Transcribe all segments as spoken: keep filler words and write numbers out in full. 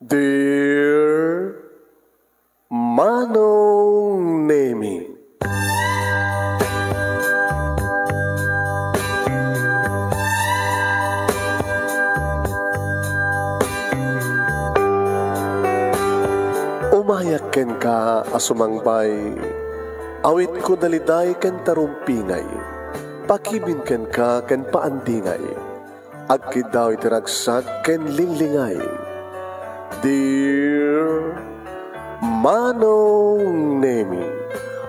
Dear Manong Nemi. Umayak kenka a sumangbay, awitko daliday ken tarumpingay, pakibin kenka ken paandingay. Agkiddaw iti ragsak ken linglingay. Dear Manong Nemi,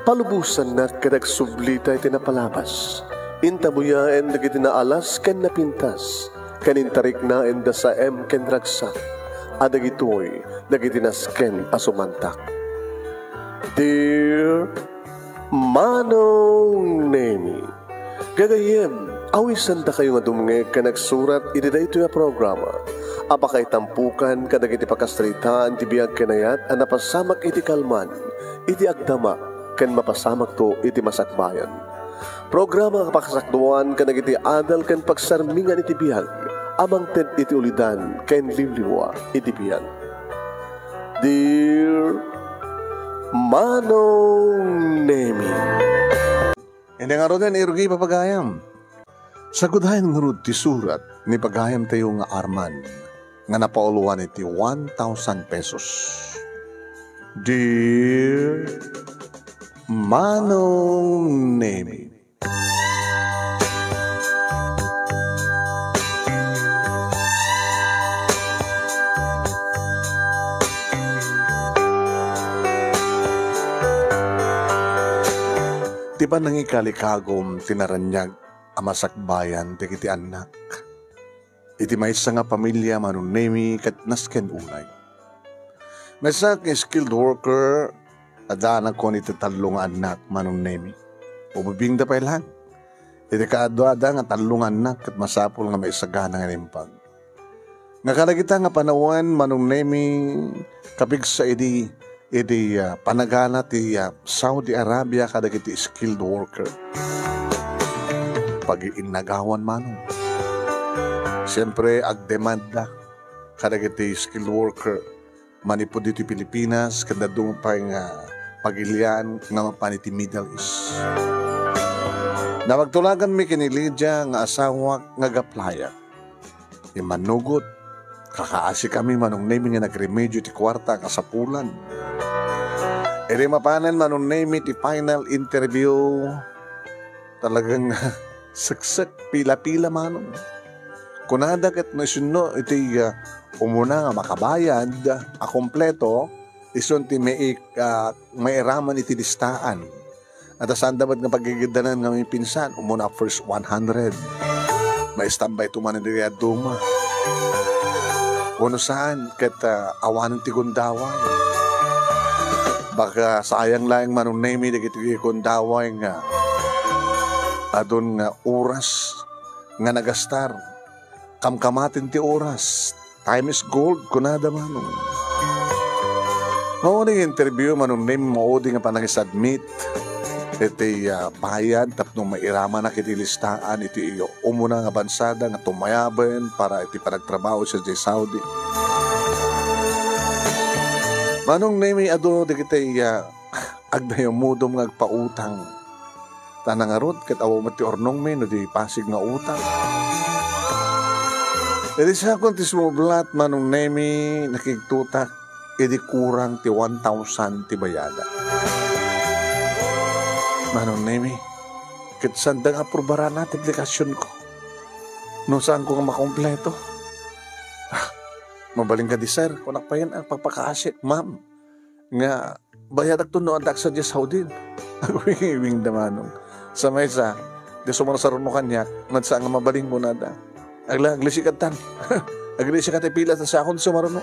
palubosannak ket agsublita iti napalabas. Intabuyaen dagiti naalas ken napintas, ken intariknaen da saem ken ragsak, a dagitoy dagiti nasken a sumantak. Dear Manong Nemi, gagayyem, awisandakayo nga dumngeg ken agsurat iti daytoy a programa a pakaitampukan kadagiti pakasaritaan ti biag ken ayat a napasamak iti kalman, iti agdama, ken mapasamakto iti masakbayan. Programa nga pakasakduan kadagiti adal ken pagsarmingan iti biag a mangted iti ulidan ken liwliwa iti biag. Dear Manong Nemi. Indi ngaruden, irugi, papagayam. Sagudayen ngarud ti surat ni pagayamtayo nga Arman nga napauluan iti one thousand pesos. Dear Manong Nemi. Ti panangikalikagum ti naraniag a masakbayan dagiti annak. Iti maysa nga pamilia, Manong Nemi, ket nasken unay. Maysa nga skilled worker, adda anakon iti tallo nga annak, Manong Nemi. Ubibingda pay laeng. Iti kaaduada nga tallo nga annak ket masapul nga maisagana nga naimbag. Nga kadagita nga panawen, Manong Nemi, kapigsa idi, idi, ah, panagana ti, ah, Saudi Arabia kadagiti skilled worker. Pagiinnagawan, Manong. Siempre, agdemanda kadagiti skilled worker manipud ditoy Pilipinas, ken dadduma pay nga pagilian nga mapan iti Middle East. Napagtulaganmi ken ni Lydia nga asawak nga agaplaya. Immanugot, kakaasi kami, Manong Nemi, nga nagremedio ti kuarta a kasapulan. Idi mapanen, Manong Nemi, ti final interview, talagang seksek, pila-pila, Manong. Kunada ket no isunno iti, ah, umuna nga makabayad a kompleto, isun ti mai-, ah, mairaman iti listaan. At saan da met nga pagigiddanan nga mipinsan, umuna first one hundred. Maistambay to man iti dadduma. Wenno saan, ket, ah, awanen ti gundaway. Baka sayang laeng, Manong Nemi, dagiti gundaway nga adun nga oras nga nagastar. Kamkamaten ti oras. Time is gold, kunada, Manong. Maudi nga interview, Manong Nemi, maudi nga panangisubmit iti, ah, bayad tapno mairamanak iti listaan iti umuna nga bansada nga tumayaben para iti panagtrabaho sadiay Saudi. Manong Nemi, adu dagiti, ah, agdayamudom nga agpautang. Ta nangarud ket awan met ti urnongmi no di pasig nga utang. Idi siakon ti sumublat, Manong Nemi, nakigtutak idi kurang ti one thousand ti bayada. Manong Nemi, ket sanda nga aprubaran ti aplikasionko. No saanko nga makompleto? Ah, mabalin kadi, sir, kunak payen a pagpakaasi, ma'am. Nga bayadakto no addaak sadiay Saudi. Agwiwingda, Manong. Sa maysa, di sumarsaruno kaniak, ngem saan nga mabalin, kunada. Agla-, aglisi kadtan. Aglisi ka ti pila ta siakon sumaruno.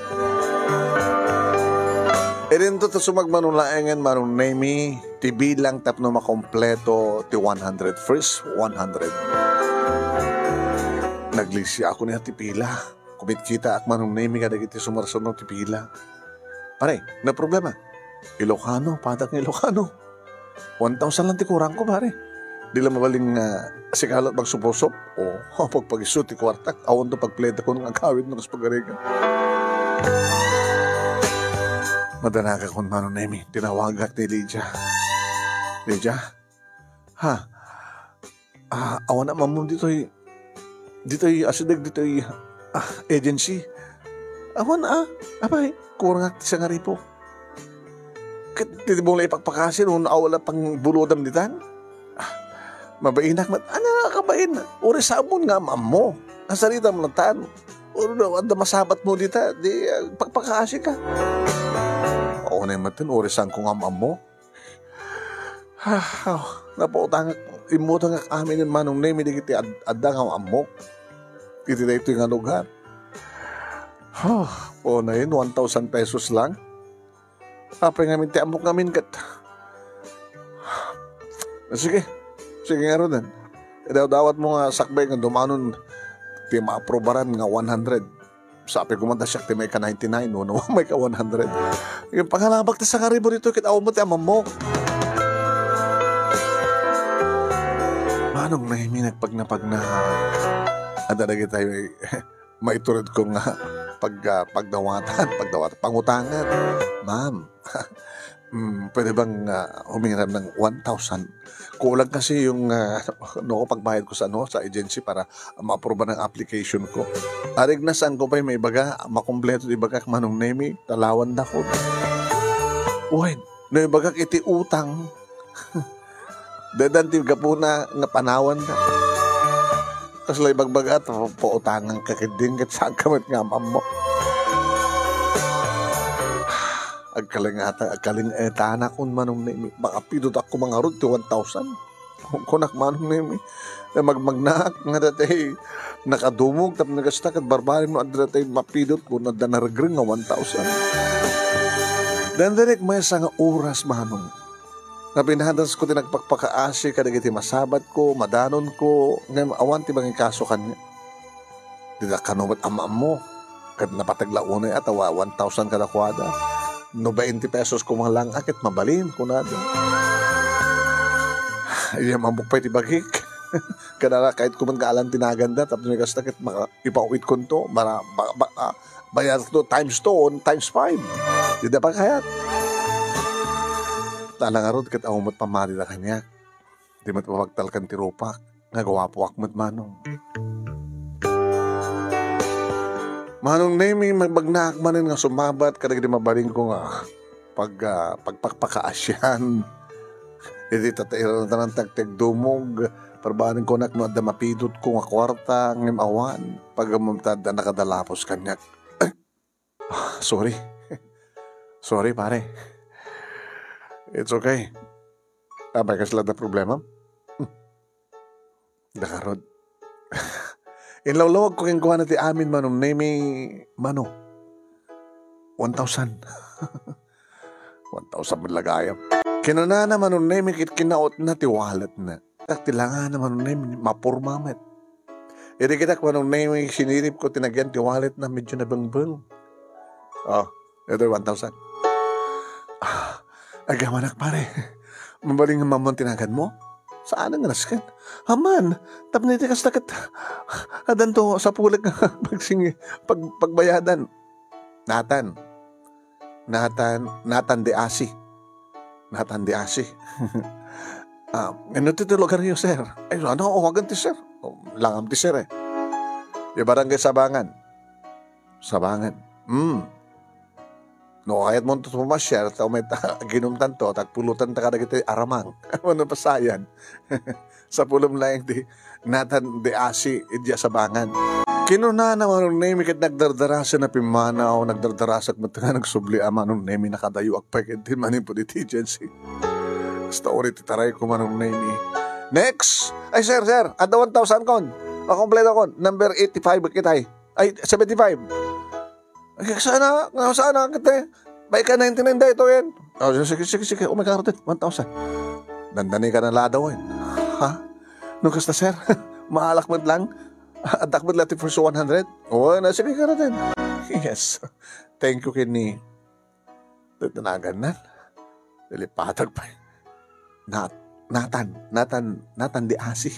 Idinto ta sumagmamano laengen, Manong Nemi, ti bilang tapno makompleto ti one hundred, first one hundred. Naglisiakon iti pila. Kumitkitaak, Manong Nemi, kadagiti sumarsaruno ti pila. Pare, no problema. Ilocano, padak nga Ilocano. One thousand lang ti kurangko, pare. Di la mabalin nga sika la't magsupusop. O, pagpagisu ti kuartak. Awan to pagpleta kun nga agawid no kas pagarigan. Madanagakon, Manong Nemi. Tinawagak ni Lydia. Lydia? Ha? Ah, awan a mammom ditoy, ditoy asideg, ditoy, ah, agency. Awan a, apay, kurangak ti sangaribu. Ket ti, ti mo la ipakpakasi no awan la pangbulodam ditan? Ah, mabainak met. Ania nga kabain? Uray saammon nga am-ammo. Asaritam latan. Uray adda masabatmo dita, di, ah, pakpakaasika. Awan met, uray saanko nga am-ammo. Ah, napautangak, immutangak amin ni Manong Nemi dagiti ad-, adda nga am-ammok. Iti daytoy nga lugar. Ah, unayen, one thousand pesos lang. Apay ngamin ti ammok ngamin ket. Sige. Sige ngaruden. Idawdawatmo nga sakbay nga dumanon ti maaprobaran nga one hundred. Sapay koma ta siak ti maika ninety-nine wenno maika one hundred. Ngem pangalabak ti sangaribu ditoy ket awan met ti am-ammok. Manong Nemi, nagpagnapagna. Adda dagiti maituredko nga pag-, ah, pagdawatan, pagdawatan, pangutangan. Ma'am, mm, pwede bang, ah, humingiram ng one thousand? Kulang kasi yung, ah, no, pagbayad ko sa, ano, sa agency para maaprubahan ang application ko. Arig na saan ko pa'y maibaga, makumpleto ti ibagak, Manong Nemi, talawandakon. Wen, no ibagak iti utang, Dedan ti gapuna nga panawanda. Kasla ibagbaga, ta pautangan ka ketdin ket saan ka met nga am-ammo. Agkalingata-, agkalingetanakon, Manong Nemi. Makapidotak koma ngarud ti one thousand. Kunak, Manong Nemi. Nga magmagnaak nga datay nakadumog tapno kasta ket barbareng no adda datay mapidot wenno adda naregreng nga one thousand. Dandirek maysa nga oras, Manong. Nga pinadasko ti nagpakpakaasi kadagiti masabatko, madanonko, ngem awan ti mangikaso kaniak. Dita kano met am-ammo. Ket napateg la unay a ta one thousand kadakuada. No bainte pesos koma lang a ket mabalin, kunada. Idiay am-ammok pay ti bagik. Kadala, kayatko met nga alan ti naganda, tapno kasta ket maka-, ipawitkonto, mara-, ba-, ba-, ah, Bayar to times two on times five. Dida pa kayat. Ta ngarud ket awan met pammati da kaniak. Di met mapagtalkan ti rupak. Nga guapoak met, Manong. Manong Nemi, magbagnaak manen nga sumabat kadagiti mabalinko nga pag-, ah, pagpakpakaasian. Iti tatairatan ti agdumog, parbanen kunak no adda mapidotko nga kuarta, ngem awan. Pag-, ta adda nakadalapos kaniak. Ay, sorry. Sorry, pare. It's okay. Apay, kasla da problema? Dakarod. Inlawlawag ko kenkuana ti amin, Manong Nemi, mano? One thousand. One thousand met la gayam. Kinunana, Manong Nemi, ket kinautna ti walletna. Ket ti langana, Manong Nemi, maporma met. Idi kitak, Manong Nemi, siniripko ti nagyan ti walletna, medyo nabengbeng. Oh, itoy one thousand. Ah, agamanak, pare. Mabalin nga ammo ti naganmo? Saan nga nasken? Aman, tapno iti kasta ket, addanto sapulek nga pagsingi-, pag-, pagbayadan. Nathan. Nathan, Nathan de Asi. Nathan de Asi. Ah, ano ti lugar niyo, sir? Ay, ano, awagan ti sir. Oh, langam ti sir, eh. Di Barangay Sabangan. Sabangan. Hmm. No, kayatmo to pumasyar, ta may ta-, ginumtan to, tagpulutan ta kadagiti aramang. Ano pa sayan? Sapulom laeng ti Nathan de Asi, idiay Sabangan. Kinunana, Manong Nemi, ket nagdardarasen a pimmanaw, nagdardarasak met nga nagsubli a, Manong Nemi, nakadayoak pay ket di manipud iti agency. Basta uri ti tarayko, Manong Nemi. Next! Ay, sir, sir, adda one thousand kon. Makompleto kon. Number eighty-five kitay. Ay, seventy-five. Ay, sana, sana, kete. May ka ninety-nine daytoyen. Oh, sige, sige, sige. Oh, may karton. One thousand. Dandani ka na ladaw, eh. Ha? No kasta, sir? Maalak met lang? Addak met lang ti first one hundred? Oh, na, sige, karton. Yes. Thank you, Kenny. Tatanagan nan. Nalipatag pa. Nat-, Nathan, Nathan, Nathan de Asi.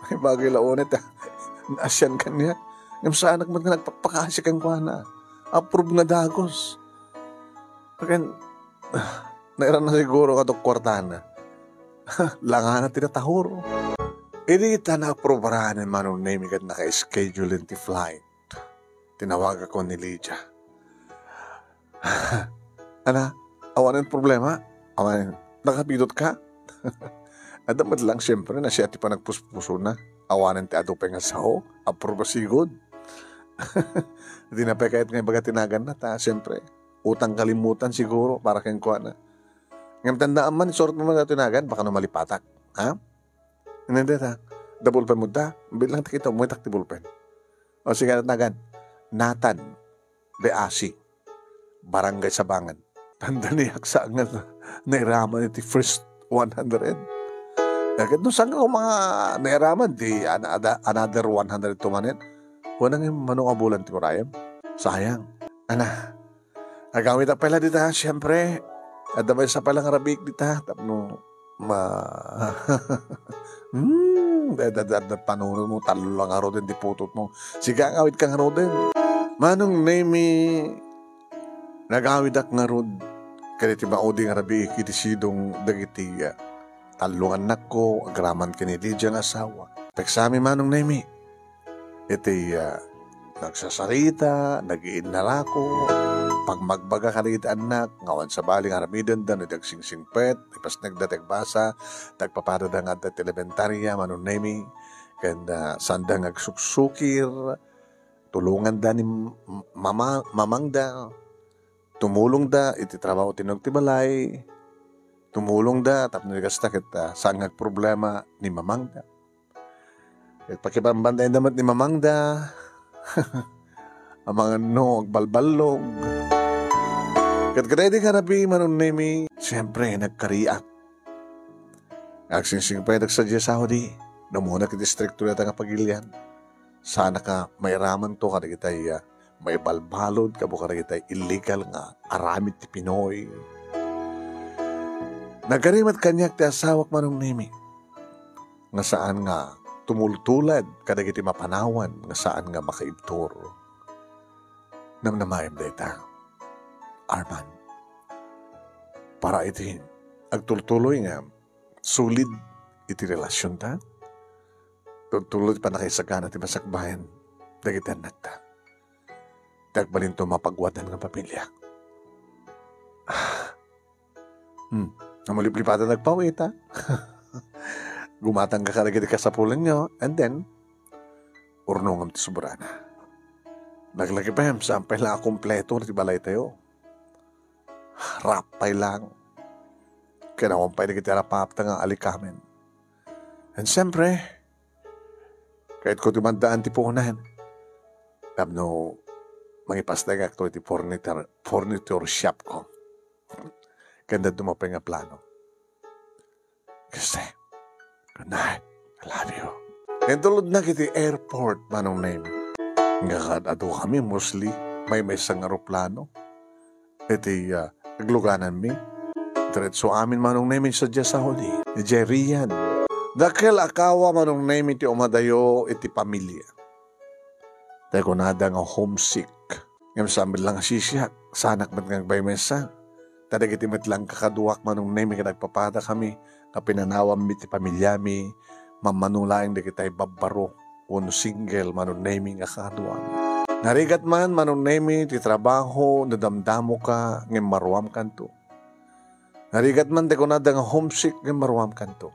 May bagay la ulit, ah. Naasian kaniak. Ngem saanak met nga nagpakpakasi kenkuana. Approve nga dagos. Ken, nairana siguro nga kuartana. Langana ti natahur. Idi ta naaprobaran ni Manong Nemi ket naka-schedule ti flight, tinawagakon ni Lydia. Ana, awanen problema? Awanen, nakabidutka? Adda met lang, siyempre, nasiat ti panagpuspusona. Awanen ti adu pay nga sao, aprueba sigud. Di na pay kayat nga ibaga ti naganna, ta, siyempre, utang kalimutan siguro para kenkuana. Ngem tandaan man, isurat mo man daytoy nagan, baka no malipatak. Ha? Hindi ta. Da bulpen mo da. Bilang ti kita, umuitak ti bulpen. O, sige, nagan. Nathan Beasi, Barangay Sabangan. Tanda ni Aksa nga nairaman iti first one hundred. Dagit no saan nga mga nairaman, di another, another one hundred tumanen. Wala nga manong abulan ti urayem. Sayang. Ana, agawidak pay la dita, siyempre. Adda maysa pay la nga rabiik dita. Tapno ma-, hmm, da, da, da, da, panunot mo, tallo lang ngaruden ti putotmo. Sige, agawidka ngaruden. Manong Nemi, nagawidak ngarud kadagiti maudi nga rabiik iti sidong dagiti, ah, tallo nga annakko, agraman ken ni Lydia nga asawa. Peksami, Manong Nemi. Iti, ah, nagsasarita, nagiinnalako, pagmagbaga kadagiti annak, nga awan sabali nga aramidenda no di agsingsingpet, ipasnekda ti agbasa, ti agpapadada nga adda ti elementaria, Manong Nemi, ken, ah, saanda nga agsuksukir, tulonganda ni m-, mama-, mamangda, tumulongda iti trabaho ti innog ti balay, tumulongda tapno di kasta ket, ah, saan nga agproblema ni mamangda. Ket pakibambantaenda met ni mamangda. Amangan no agbalballog. Ket kadaydi nga rabii, Manong Nemi, siyempre, nagkariak. Agsingsingpet sadiay Saudi. Dumuna ket istrikto dayta nga pagilian. Saanak a mairamanto kadagitay, ah, maibalbalud, gapu kadagitay illegal nga aramid ti Pinoy. Nagkari met kaniak ti asawak, Manong Nemi, nga saan nga tumultulad kadagiti mapanawan nga saan nga makaibtur. Namnamaem dayta, Arman. Para iti agtultuloy nga sulid iti relasionta, tultuloy ti pannakaisagana ti masakbayan dagiti annakta. Ti agbalinto mapaguadan nga pamilia. Hmm. Namuliplipatan agpawita. Gumatangka kadagiti kasapulanyo, and then, urnongam ti sobrana. Naglakipem, saan pay la a kompleto ti balaytayo. Rap pay lang. Ken awan pay dagiti arap-apta nga alikamen. And siyempre, kayatko ti maddaan ti puonan. Tapno mangipastengakto iti furniture, furniture shop ko. Ken dadduma pay nga plano. Kasi, good night. I love you. Intulodnak iti airport, Manong Nemi. Nga kad-adu kami, mostly, maymaysa nga aeroplano. Iti, ah, aglugananmi. Diretso amin, Manong Nemi, sadiay Saudi. Idiay Riyadh. Dakkel a kawa, Manong Nemi, ti umadayo iti pamilia. Tay kunada nga homesick. Ngem saan met lang a sisiak, saanak met nga agbaymaysa. Ta dagiti met lang kakaduak, Manong Nemi, ket agpapadakami nga pinanawammi ti pamiliami, mammano laeng dagitay babbaro wenno single, Manong Nemi, nga kakaduami. Narigat man, Manong Nemi, ti trabaho, nadamdamoka, ngem maruamkanto. Narigat man ti kunada nga homesick, ngem maruamkanto.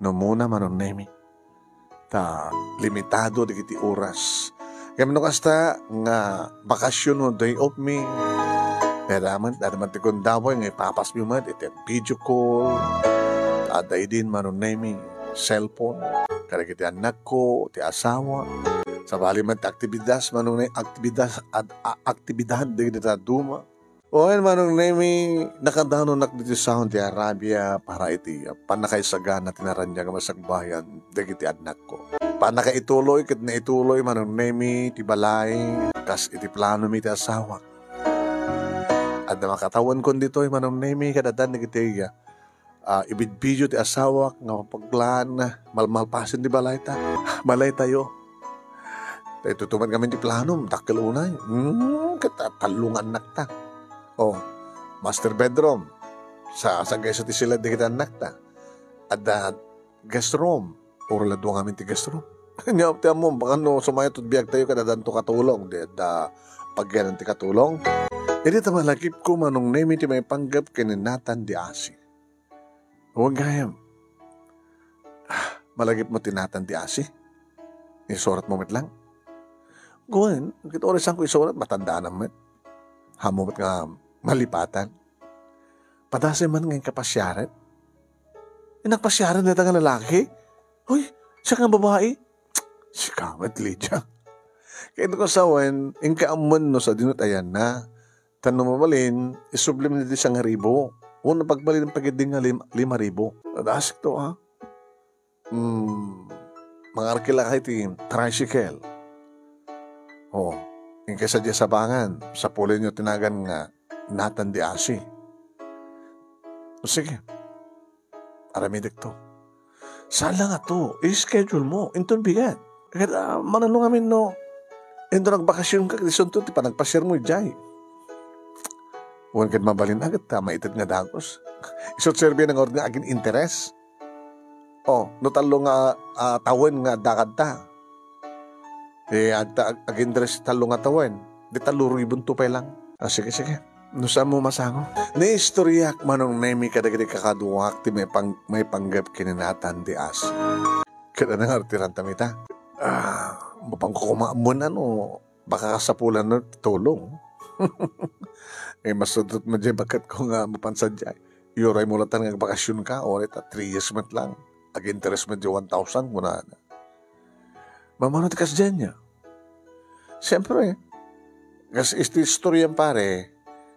No umuna, Manong Nemi, ta limitado dagiti oras. Ngem no kasta nga bakasyon no day off mi, kaya daman, daman ti gundaway nga ipapasmi met iti video call. Adda idin, Manong Nemi, cellphone. Kadagiti annakko, ti asawa. Sabali met ti aktibidas, Manong Nemi, aktibidas, ad-, a-, aktibidad dagiti dadduma. Wen, Manong Nemi, nakadanonak ditoy Saudi Arabia para iti pannakaisagana ti naraniag a masakbayan dagiti annakko. Pannakaituloy ket naituloy, Manong Nemi, ti balay kas iti planomi ti asawak. Adda makatawenkon ditoy, Manong Nemi, ket addan dagiti ah, ibidbidio ti asawak nga mapaglaan, malmalpasen ti balayta, balaytayo. Ta itoy met ngamin ti planom, dakkel unay. Hmm, ket tallo nga annakta. Oh, master bedroom. Sa, sa guest ti sila dagiti annakta. Adda guest room. Puro la dua ngamin ti guest room. Nya, ti ammom, baka no sumayato biag tayo, kada danto katulong. Di, da, pagyanan ti katulong. Idi ta malagipko, Manong Nemi, ti maipanggep ken ni Nathan Diasi. Wen gayam. Ah, malagipmo ti Nathan Diasi? Isuratmo met lang? Wen, ket oras ko isurat, matandaanam met. Ammom met nga malipatan. Padasem man nga inka pasiaren. Innak pasiaren dayta nga lalaki? Hoy, siak nga babai? Sika met, Lydia. Ket no kasawen, inka ammoen no sadino ti ayanna. Ta no mabalin, isublim na di sangaribu. Wenno pagbalin pagiddi nga lim-, lima ribu. Adasek to, ha? Hmm, mangarkila kay ti tricycle. Oh, inka sadiay sabangan, sapulenyo ti nagan nga Nathan Diasi. O sige, aramidek to. Saan lang ato, i-schedule mo, inton bigat. Ket, ah, manano ngamin no, inton nagbakasyon ka, ket isunto ti panagpasiar mo idiay. Wen ket mabalin a ket, ah, maited nga dagus. Isu ti serbi na nga urot nga agin interes. Oh, no tallo nga, ah, tawen nga adda kadta. Eh, agta-, ag-, agin interes tallo nga tawen. Di tallo ribon to pay lang. Ah, sige, sige. No saan mo masango? Naistoryak, Manong Nemi, kadagiti kakaduak ti maipang-, maipanggep ken ni Nathan Diasi. Ket ania nga artiran ta mita? Ah, mapanko kumaamon ano, baka kasapulan no ti tulong. Eh, masudot mo diay baketko nga mapan sadiay. Uray mo latan nga agbakasyon ka, uray ta three years met lang. Ag-interes met di one thousand, kunana. Mamano ti kasdiay aya? Siyempre, kas iti istorya, pare,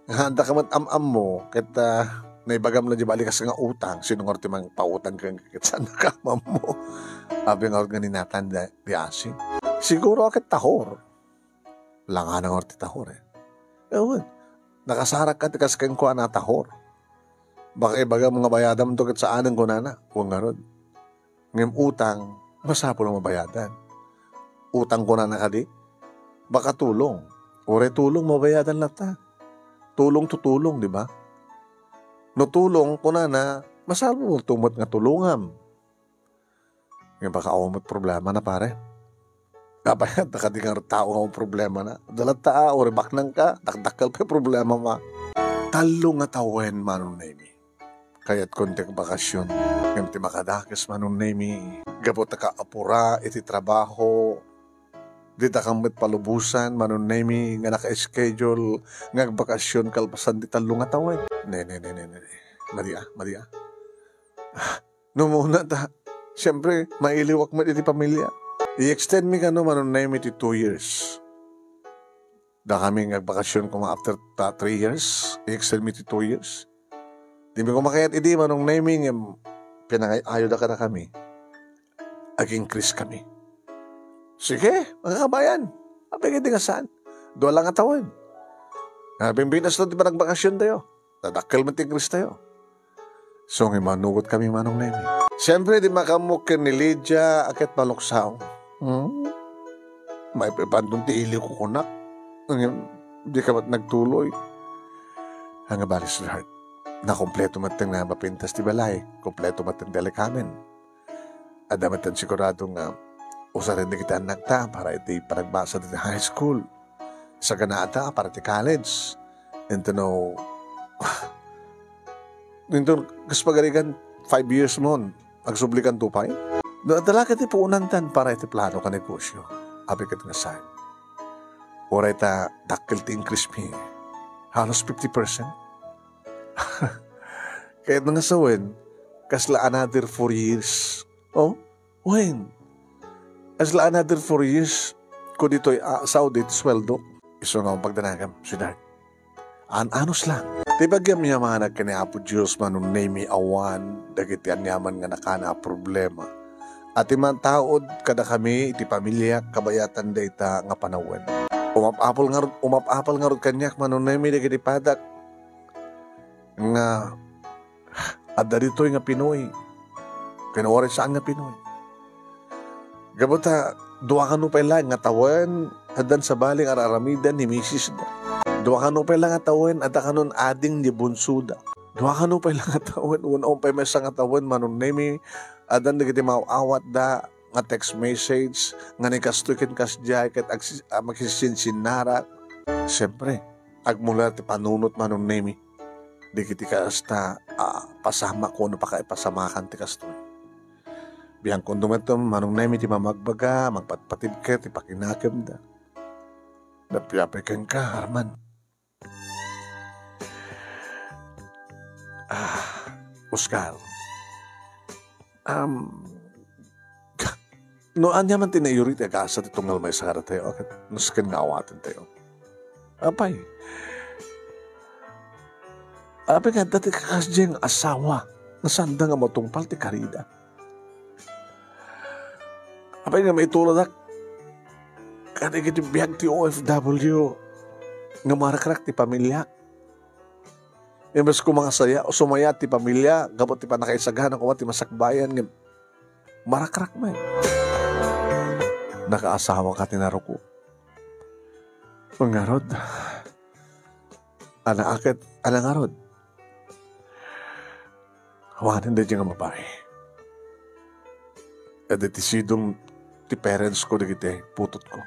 nga adda ka met am-ammo, ket, ah, naibagam la di balikas nga utang, sino nga ti mangpautang ken ket saan ka am-ammo? Abi nga urot nga ni Nathan Diasi. Siguro ket tahor. Langana nga ti tahor, eh. Ewan, nakasarak ka ti kas kenkuana a tahor. Baka ibagam nga bayadam to ket saanen kunana, wen ngarud. Ngem utang, masapul a mabayadan. Utang kunana kadi, baka tulong. Uray tulong, mabayadan latta. Tulong to tulong, di ba? No tulong kunana, masapul to met nga tulongam. Nga baka awan met problemana, pare. Apay, adda kadi nga tao nga awan problemana. Adda latta, a, uray baknang ka, dakdakkel pay problemam. Tallo nga tawen, Manong Nemi. Kayatkon ti agbakasyon. Ngem ti makadakes, Manong Nemi, gapu ta kaapura iti trabaho, dita ka met palubosan, Manong Nemi, nga naka-schedule nga agbakasyon kalpasan ti tallo nga tawen. Ne, ne, ne, ne, ne. Madi a, madi a. No umuna ta, siyempre, mailiwak met iti pamilya. I-extend mi kano, Manong Nemi, ti two years. Dakami nga agbakasyon koma after ta three years, i-extend mi ti two years. Di mi koma kayat idi, Manong Nemi, ngem pinangay-ayoda kadakami. Ag-increase kami. Sige, mga kabayan. Apay nga di nga saan? Dua lang a tawen. Nga, bimbinas to ti panagbakasyon tayo. Dadakkel met ti increase tayo. So, nga manugot kami, Manong Nemi. Siyempre, di makaammo ken ni Lydia a ket maluksaw. Hmm? Maipapanton ti ili ko kunak. Ngem, di ka met nagtuloy. Ania bali, sweetheart. Nakompleto met nga mapintas ti balay. Kompleto met ti alikamen. Adda met sigurado nga usaren dagiti annakta para iti panagbasa dagiti high school. Saganaata para ti college. Inton no, inton kas pagarigan, five years mon, agsubli kanto pay? No, adda la ket ti puonantan para iti plano ka negosyo. Apay ket nga saan? Uray ta dakkel ti increase mi. Halos fifty percent. Kayat nga sawen, kasla another four years. Oh, wen? Kasla another four years, ko ditoy, ah, Saudi ti sweldo. Isu nga pagdanagam, sweetheart. An-anos lang. Ti pagyamyamanag ken ni Apo Dios, Manong Nemi, awan dagiti aniaman nga nakana a problema. A ti mantaud kadakami iti pamiliak kabayatan dayta nga panawen. Umap-apol ngarud, umap-apol ngarud kaniak, Manong Nemi, dagiti padak nga adda ditoy nga Pinoy. Ken uray saan nga Pinoy. Gapu ta, dua kano pay laeng nga tawen, addan sabali nga ar-aramiden ni misisda. Dua kano pay la nga tawen, adda kanon ading ni bunsoda. Dua kano pay la nga tawen, wenno pay maysa nga tawen, Manong Nemi, addan dagiti maaw-awatda nga text message, nga ni kastoy ken kasdiay, ket agsi-, ah, makisinsinnarak. Siyempre, agmula ti panunot, Manong Nemi, dagiti kasta a pasamak wenno pakaipasamakan ti kastoy. Biangkon dumetto, Manong Nemi, ti mamagbaga, magpatpatibker ti pakinakemda. Napiapay kenka, Arman. Ah, Oscar. Um, no ania man ti naiyuri ti agasa ti tunggal maysa kadatayo, ket nasken nga awaten tayo. Apay, apay nga adda ti kakasdiay nga asawa nga sanda nga matungpal ti karida. Apay nga maituladak kadagiti biag ti O F W nga marakrak ti pamilya. Imbes ko mangasaya o sumaya ti pamilya gapu ti pannakaisagana koma ti masakbayan nga marakrak met. Nakaasawa ka ti naruko. Ngarud, ania ket, ania ngarud? Awanen daydiay nga babai. Adda ti sidong ti parents ko dagiti putotko.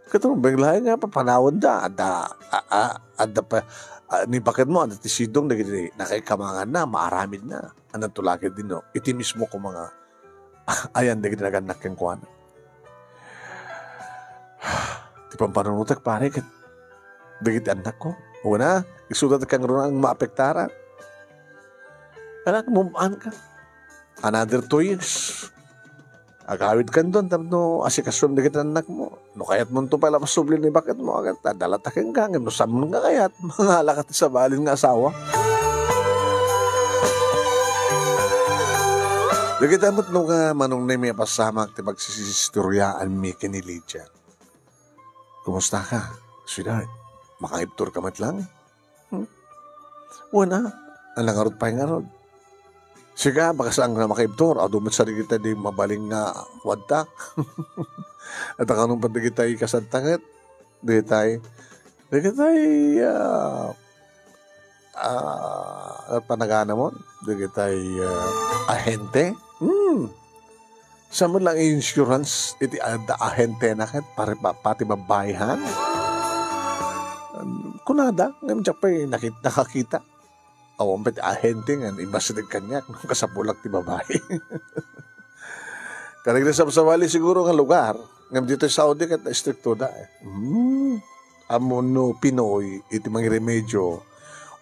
Ket rumbeng laeng nga papanawenda, adda, a, a, adda pa, a, ni baketmo, adda ti sidong dagiti nakaikamanganna, maaramidna. Ananto la ketdin no, iti mismo koma nga ayan dagiti nagannak kenkuana. Ti pampanunotek, pare, ket dagiti annakko. Wen a, isuda ti kangrunaan nga maapektaran. Anak, move on ka. Another two years. Agawidkan don tapno asikasuem dagiti annakmo. No kayatmonto pay la masubli ni baketmo, aganta, dalata kenka, ngem no saan nga kayat, mangala ka ti sabali nga asawa. Dagita met no nga Manong Nemi a pasamak ti pagsisistoriaanmi ken ni Lydia. Kumusta ka, sweetheart? Makaibtur ka met lang? Hmm? Wen a, ania ngarud pay ngarud? Sika, baka saan nga makaibtur, adu met sa dagita di mabalin nga kuadta. Adda kanon pay dagita kasadta ket, dagitay, dagitay, ah, ah, panaganamon, dagitay, ah, ahente. Hmm. Saan met lang insurance iti adda ahentena ket pare-, pa-, pati babbaihan? Kunada, ngem diak pay nakit-, nakakita. Awan pay ti ahente nga imbasiteg kaniak no kasapulak ti babai. Kadagiti sabsabali siguro nga lugar, ngem ditoy Saudi ket istriktoda, eh. Hmm. Ammom no Pinoy iti mangiremedio,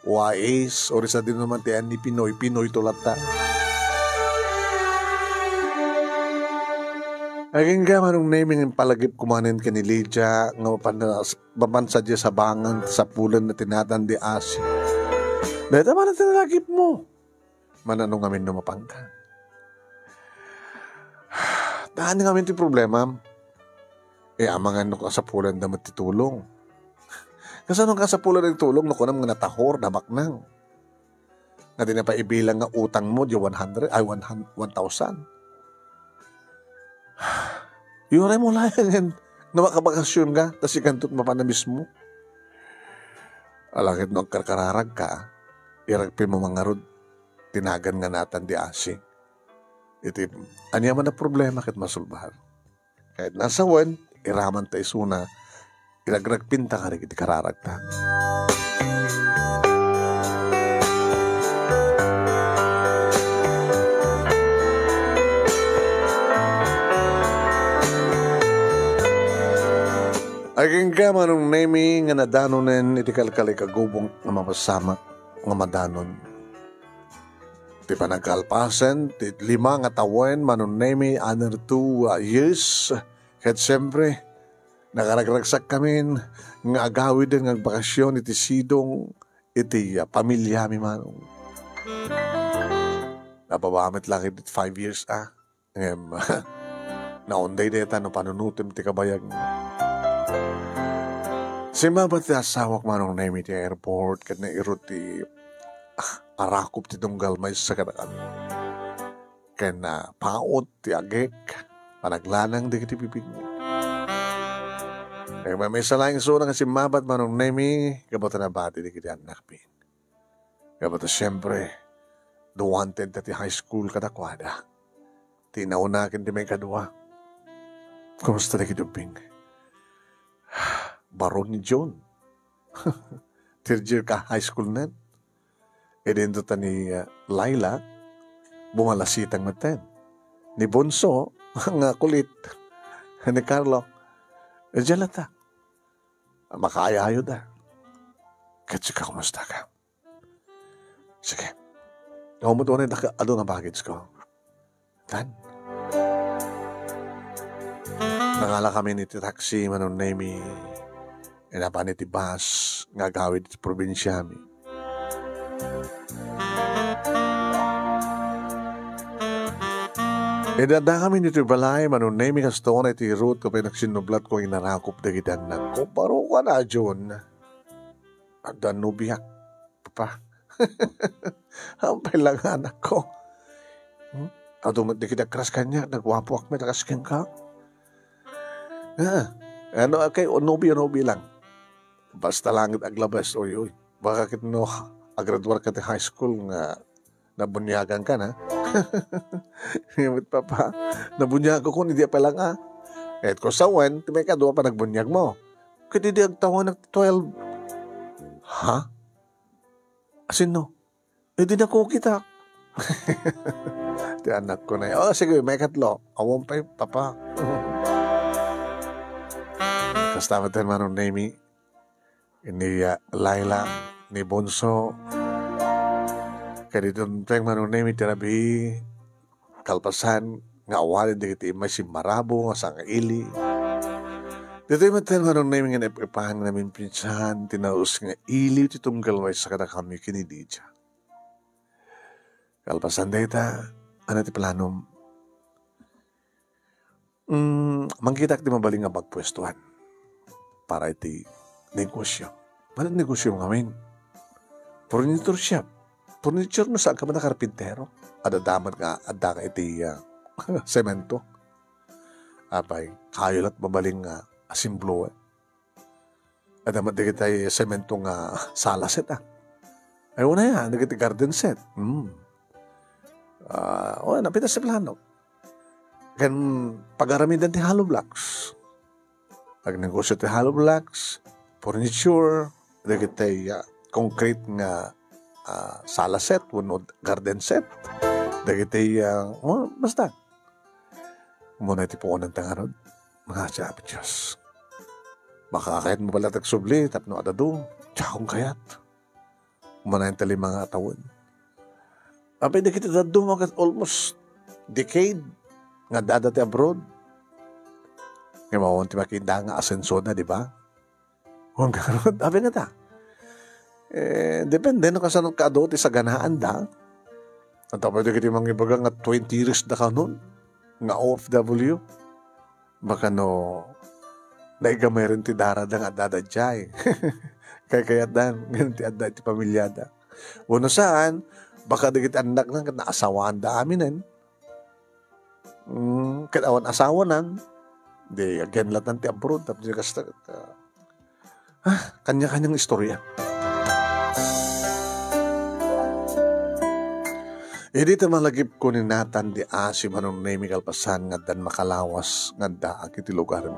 wais, o sadino man ti ayan ni Pinoy, Pinoyto latta. Agingga, Manong Nemi, nga impalagipko manen ken ni Lydia nga mapan-, mapan sadiay sabangan ti sapulen a tinatan di asi. Dayta manen ti nalagipmo. Manano ngamin no mapanka? Haan ngamin ti problema. Eh, amangan no kasapulanda met ti tulong. Kasano kasapulan ti tulong no kunam nga natahor, nabaknang? Nga di na pay ibilang nga utangmo, di one hundred, ay, one hundred, one thousand. Uray mo laengen no makabakasyon ka, ta sikanto ti mapan a mismo. Ala ket no agkarkararag ka, iragpem man ngarud ti nagan nga natan di asi. Iti aniaman a problema ket masulbahar. Ket no sawen, iramanta isuna, iragragpenta kadagiti kararagta. Agingga, Manong Nemi, nga nadanonen iti kalkalikagubong nga mapasamak nga madanon. Ti panagkalpasen ti lima nga tawen, Manong Nemi, under two, uh, years. Ket siempre, nakaragragsak kamin nga agawiden nga agbakasyon iti sidong iti, ah, pamiliami, Manong. Nababa met lang iti five years, ah. Ngem, naunday dayta no panunutem ti kabayag. Simmaba ti asawak, Manong Nemi, ti airport, ket nairut ti, ah, arakop ti tunggal maysa kadakami. Ken, ah, paut ti agek, panaglanang dagiti bibigmi. Nagmaymaysa laeng isuna nga simmabat, Manong Nemi, gapu ta nabati dagiti annakmi. Gapu ta, siempre, the wanted ta ti high school kadakuada. Ti nauna ken ti maikadua. Kumusta dagiti ubbing? Baro ni June. Third year ka high school nen? Idinto ta ni, ah, Laila, bumalasitang metten. Ni Bunso, nga kulit. Ni Carlo, diyan latta. Makaay-ayoda. Ket sika, kumusta ka? Sige. Ako met unay, adu nga baggage ko. Tan. Nangalakamin iti taxi, Manong Nemi. Inapan iti bus nga agawid iti probinsiami. Idi addakamin iti balay, Manong Nemi, kastoy iti route ket pay nagsinnublat ko, inarakop dagiti annakko. Baro ka na, Jun. Adda nobiak. Papa. Apay la nga anakko? Hmm? Adu met dagiti agkras kaniak, naguapoak met a kas kenka. Ah, ano, okay, o nobio, nobio lang. Basta langit aglabas, oy, oy. Baka ket no agraduar ka ti high school nga nabuniagan ka na. Ngem met, Papa, nabuniag ko kun idi pa lang, ah. Et ko sawen, ti maikadua pa nagbuniag mo. Ket idi agtawanak ti twelve. Ha? Asinno? Idi nakukitak. Ti anakko na, "Oh, sige, maikatlo." Awan pay, Papa. Kasta met ten, Manong Nemi. Ni, ah, Laila, ni Bunso. Kadi daytoy, Manong Nemi, ti rabii. Kalpasan nga awanen dagiti immay simmarabo nga sangaili. Ditoy met ten, Manong Nemi, nga naip-ipan nga naminpinsan ti naus nga iliw ti tunggal maysa kadakami ken ni Lydia. Kalpasan dayta, ania ti planom? Mm, mangkitak ti mabalin nga pagpuestuan para iti negosyo. Mano ti negosyo ngamin? Furniture shop. Furniture no saan ka man a karpintero. Adda met nga, adda nga iti, ah, semento. Apay, kayo la't mabalin nga asimbluen. Adda met dagiti semento nga sala set, ah. Ay, unay, ah, dagiti garden set. Hmm. Ah, o, napitas ti plano. Ken pagaramiden ti hollow blocks. Agnegosyo ti hollow blocks, furniture, dagiti, ah, concrete nga, ah, sala set wenno garden set. Dagiti, ah, o, basta. Umuna iti puonan ta ngarud. Nga, Apo Dios. Baka kayat mo pala tagsubli tapno adadu. Diakon kayat. Umuna iti lima nga tawen. Apay dagiti dadduma ket almost decade nga addada ti abroad. Nga mawan ti makita nga asensoda, di ba? Wen garud, apay ngata? Eh, depende no kasano kaadu ti saganaanda. Adda pay dagiti mangibaga nga twenty years da kanon nga O F W. Baka no naigamay ren ti darada nga addada idiay. Kaykayatdan, ngem ti adda iti pamiliada. Wenno saan, baka dagiti annakna ket naasawaanda aminen. Mm, ket awan asawanan, di again latan ti abroad, tapno di kasta, ah, kanya-kanyang istorya. Idi ta malagipko ni Nathan di asi, Manong Nemi, kalpasan nga addan makalawas nga addaak iti lugarmi.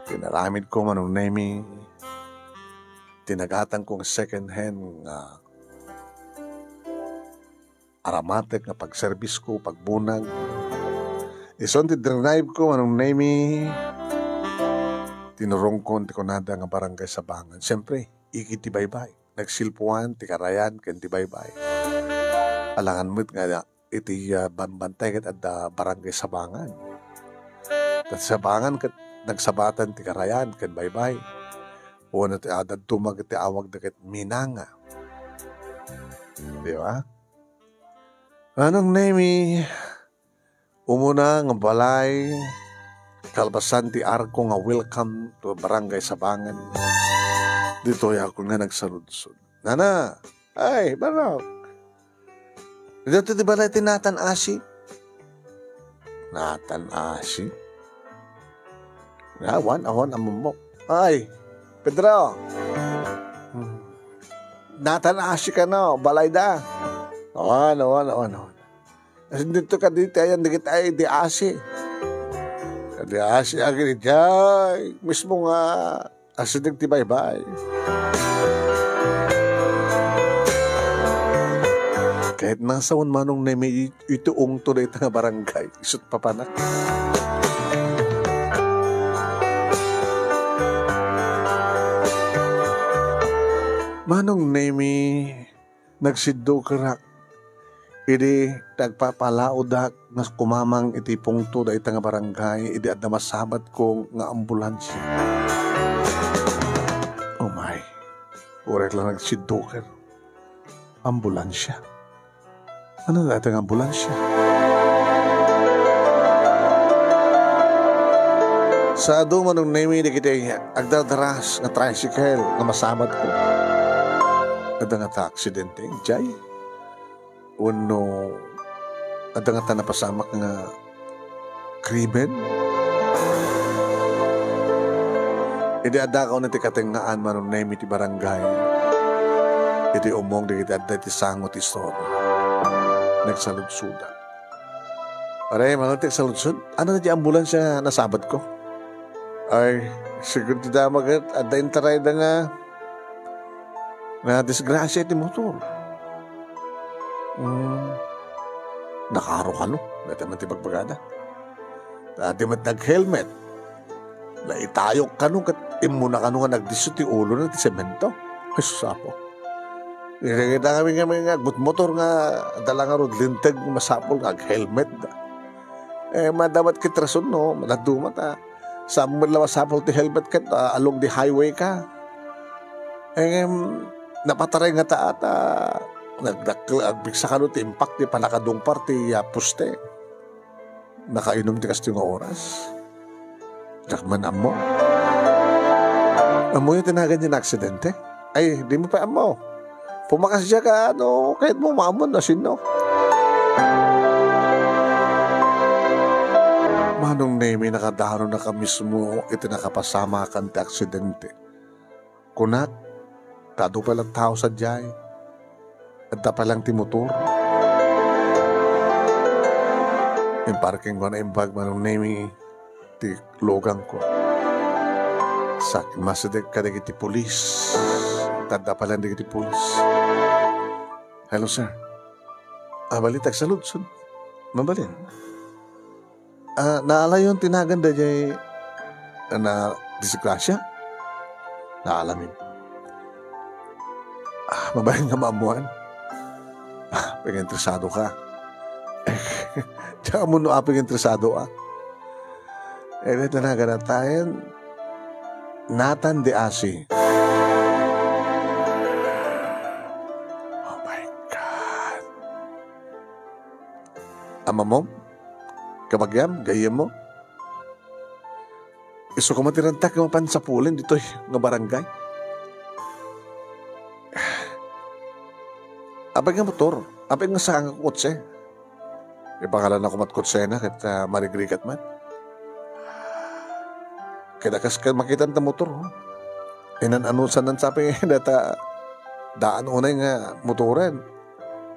Tinaramidko, Manong Nemi, tinagatangko nga second hand nga aramatek nga pagserbisko, pagbunag. Isun ti drive ko, Manong Nemi. Tinurongkon ti kunada nga Barangay Sabangan. Siyempre, igid ti baybay. Nagsilpuan ti karayan ken ti baybay. Alangan met nga iti, ah, bambantay ket adda Barangay Sabangan. Ket Sabangan ket nagsabatan ti karayan ken baybay. Wenno ti adda dumag ti awagda ket Minanga. Di ba? Manong Nemi, umuna nga balay, kalpasan ti arko nga welcome to Barangay Sabangan. Ditoy ako nga nagsaludsod. Nana, ay, barok. Dito ti balay ti Nathan Asi. Nathan Asi? Awan, awan, ammom. Ay, Pedro. Hmm. Natan asi kano, balayda. Awan, awan, awan, awan. Asin dito ka dito, ayan, dikit ay, di asi. Di asi, agin, jay. Mismo nga, asideg ti baybay. Kahit nasa un manong nemi iti ungto dayta nga barangay, isut papanak. Manong Nemi, nagsiddukerak idi nagpapalaodak nga kumamang iti pungto dayta nga barangay idi adda masabatko nga ambulansya. Oh my. Uray la nagsidduker. Ambulansya. Ano dayta nga ambulansya? Sa adu, Manong Nemi, dagiti agdardaras nga tricycle nga masabatko. Adda ngata aksidente, jay? Wenno adda ngata napasamak nga krimen? Idi addakaw iti katengngaan, Manong Nemi, ti barangay, iti umong dagiti adda iti sango ti istorya, nagsaludsoda. Are, Manong, ti agsaludsod, ano ti ambulansya nga nasabatko? Ay, sigud ti dama ket adda intarayda nga nadisgrasya iti motor. Hmm. Nakaro kano, dayta man ti bagbagada. Ta di met nag-helmet. Naitayok kano ket immuna kano nga nagdisso ti ulona ti semento. Ay, sus, Apo. Nakita kami nga may nga agmotor nga adda la ngarud linteg, masapul nga ag-helmet. Eh, madama met ket rason, no? Madaduma ta. Saan met la masapul ti helmet ket, ah, along the highway ka. Eh, ngem, napataray ngata, ta, nagdakkel, agpigsa kano ti impak ti pannakadungpar ti, ah, poste. Nakainum ti kastoy nga oras. Diak man ammo. Ammoyo ti nagan diay nga aksidente? Ay, dimo pay ammo. Pumakas diak a, no, kayatmo maammo no sinno. Manong Nemi, nakadanonaka mismo iti nakapasamakan ti aksidente. Kunak, ta adu pay la tao sadiay. Adda pay laeng ti motor. Imparkingko a naimbag, Manong Nemi, ti lugangko. Sa kimmasideg kadagiti pulis. Ta adda pay laeng dagiti pulis. Hello, sir. Ah, balita, agsaludsod. Mabalin. Ah, naalayon ti nagan daydiay a nadisgrasya? Naalamin. Ah, mabalin nga maammuan. Ah, apay nga interesado ka? Diak ammo no apay nga interesado, ah. Eh, dayta nagan a tayen, Nathan de Asi. Oh my God. Amamom? Kabagiam? Gayyemmo? Isu koma ti ragsak nga mapan sapulen ditoy nga barangay. Apay nga motor? Apay nga saan nga kotse? Ipangalanna koma ti kotsena ket, ah, marigrigat man. Ket a kas ket makitam ta motor, oh. Inan-anusan sa pay dayta daan unay nga motoren.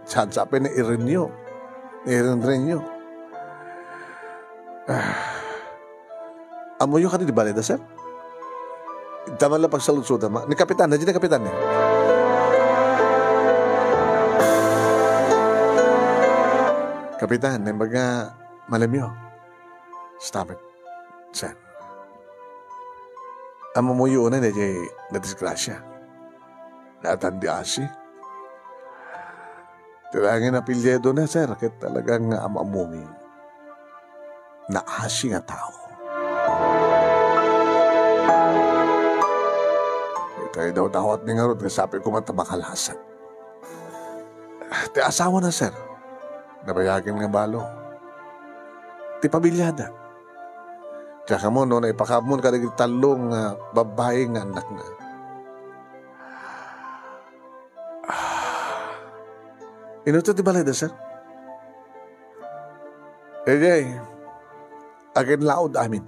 Saan sa pay nairenyo. Nairenrenyo. Ah. Ammoyo kadi ti balayda, sir? Ita man la pagsaludsodam, ma-, ni Kapitan, na, ni Kapitan, eh. Kapitan, naimbag nga malemyo. Stop it, sir. Ammoyo unay daydiay nadisgrasya. Nathan de Asi. Ti laeng nga apelyido na, sir, ket talagang nga am-ammom. Naasi nga tao. Ita idawdawatmi ngarud nga sapay koma ta makalasak. Ti asawana, sir, nabayagen nga balo. Ti pamiliada. Diak ammo no naipakaammo kadagiti tallo nga babbai nga annakna. Ah. Inutto ti balayda, sir? Idiay, aginlaod amin.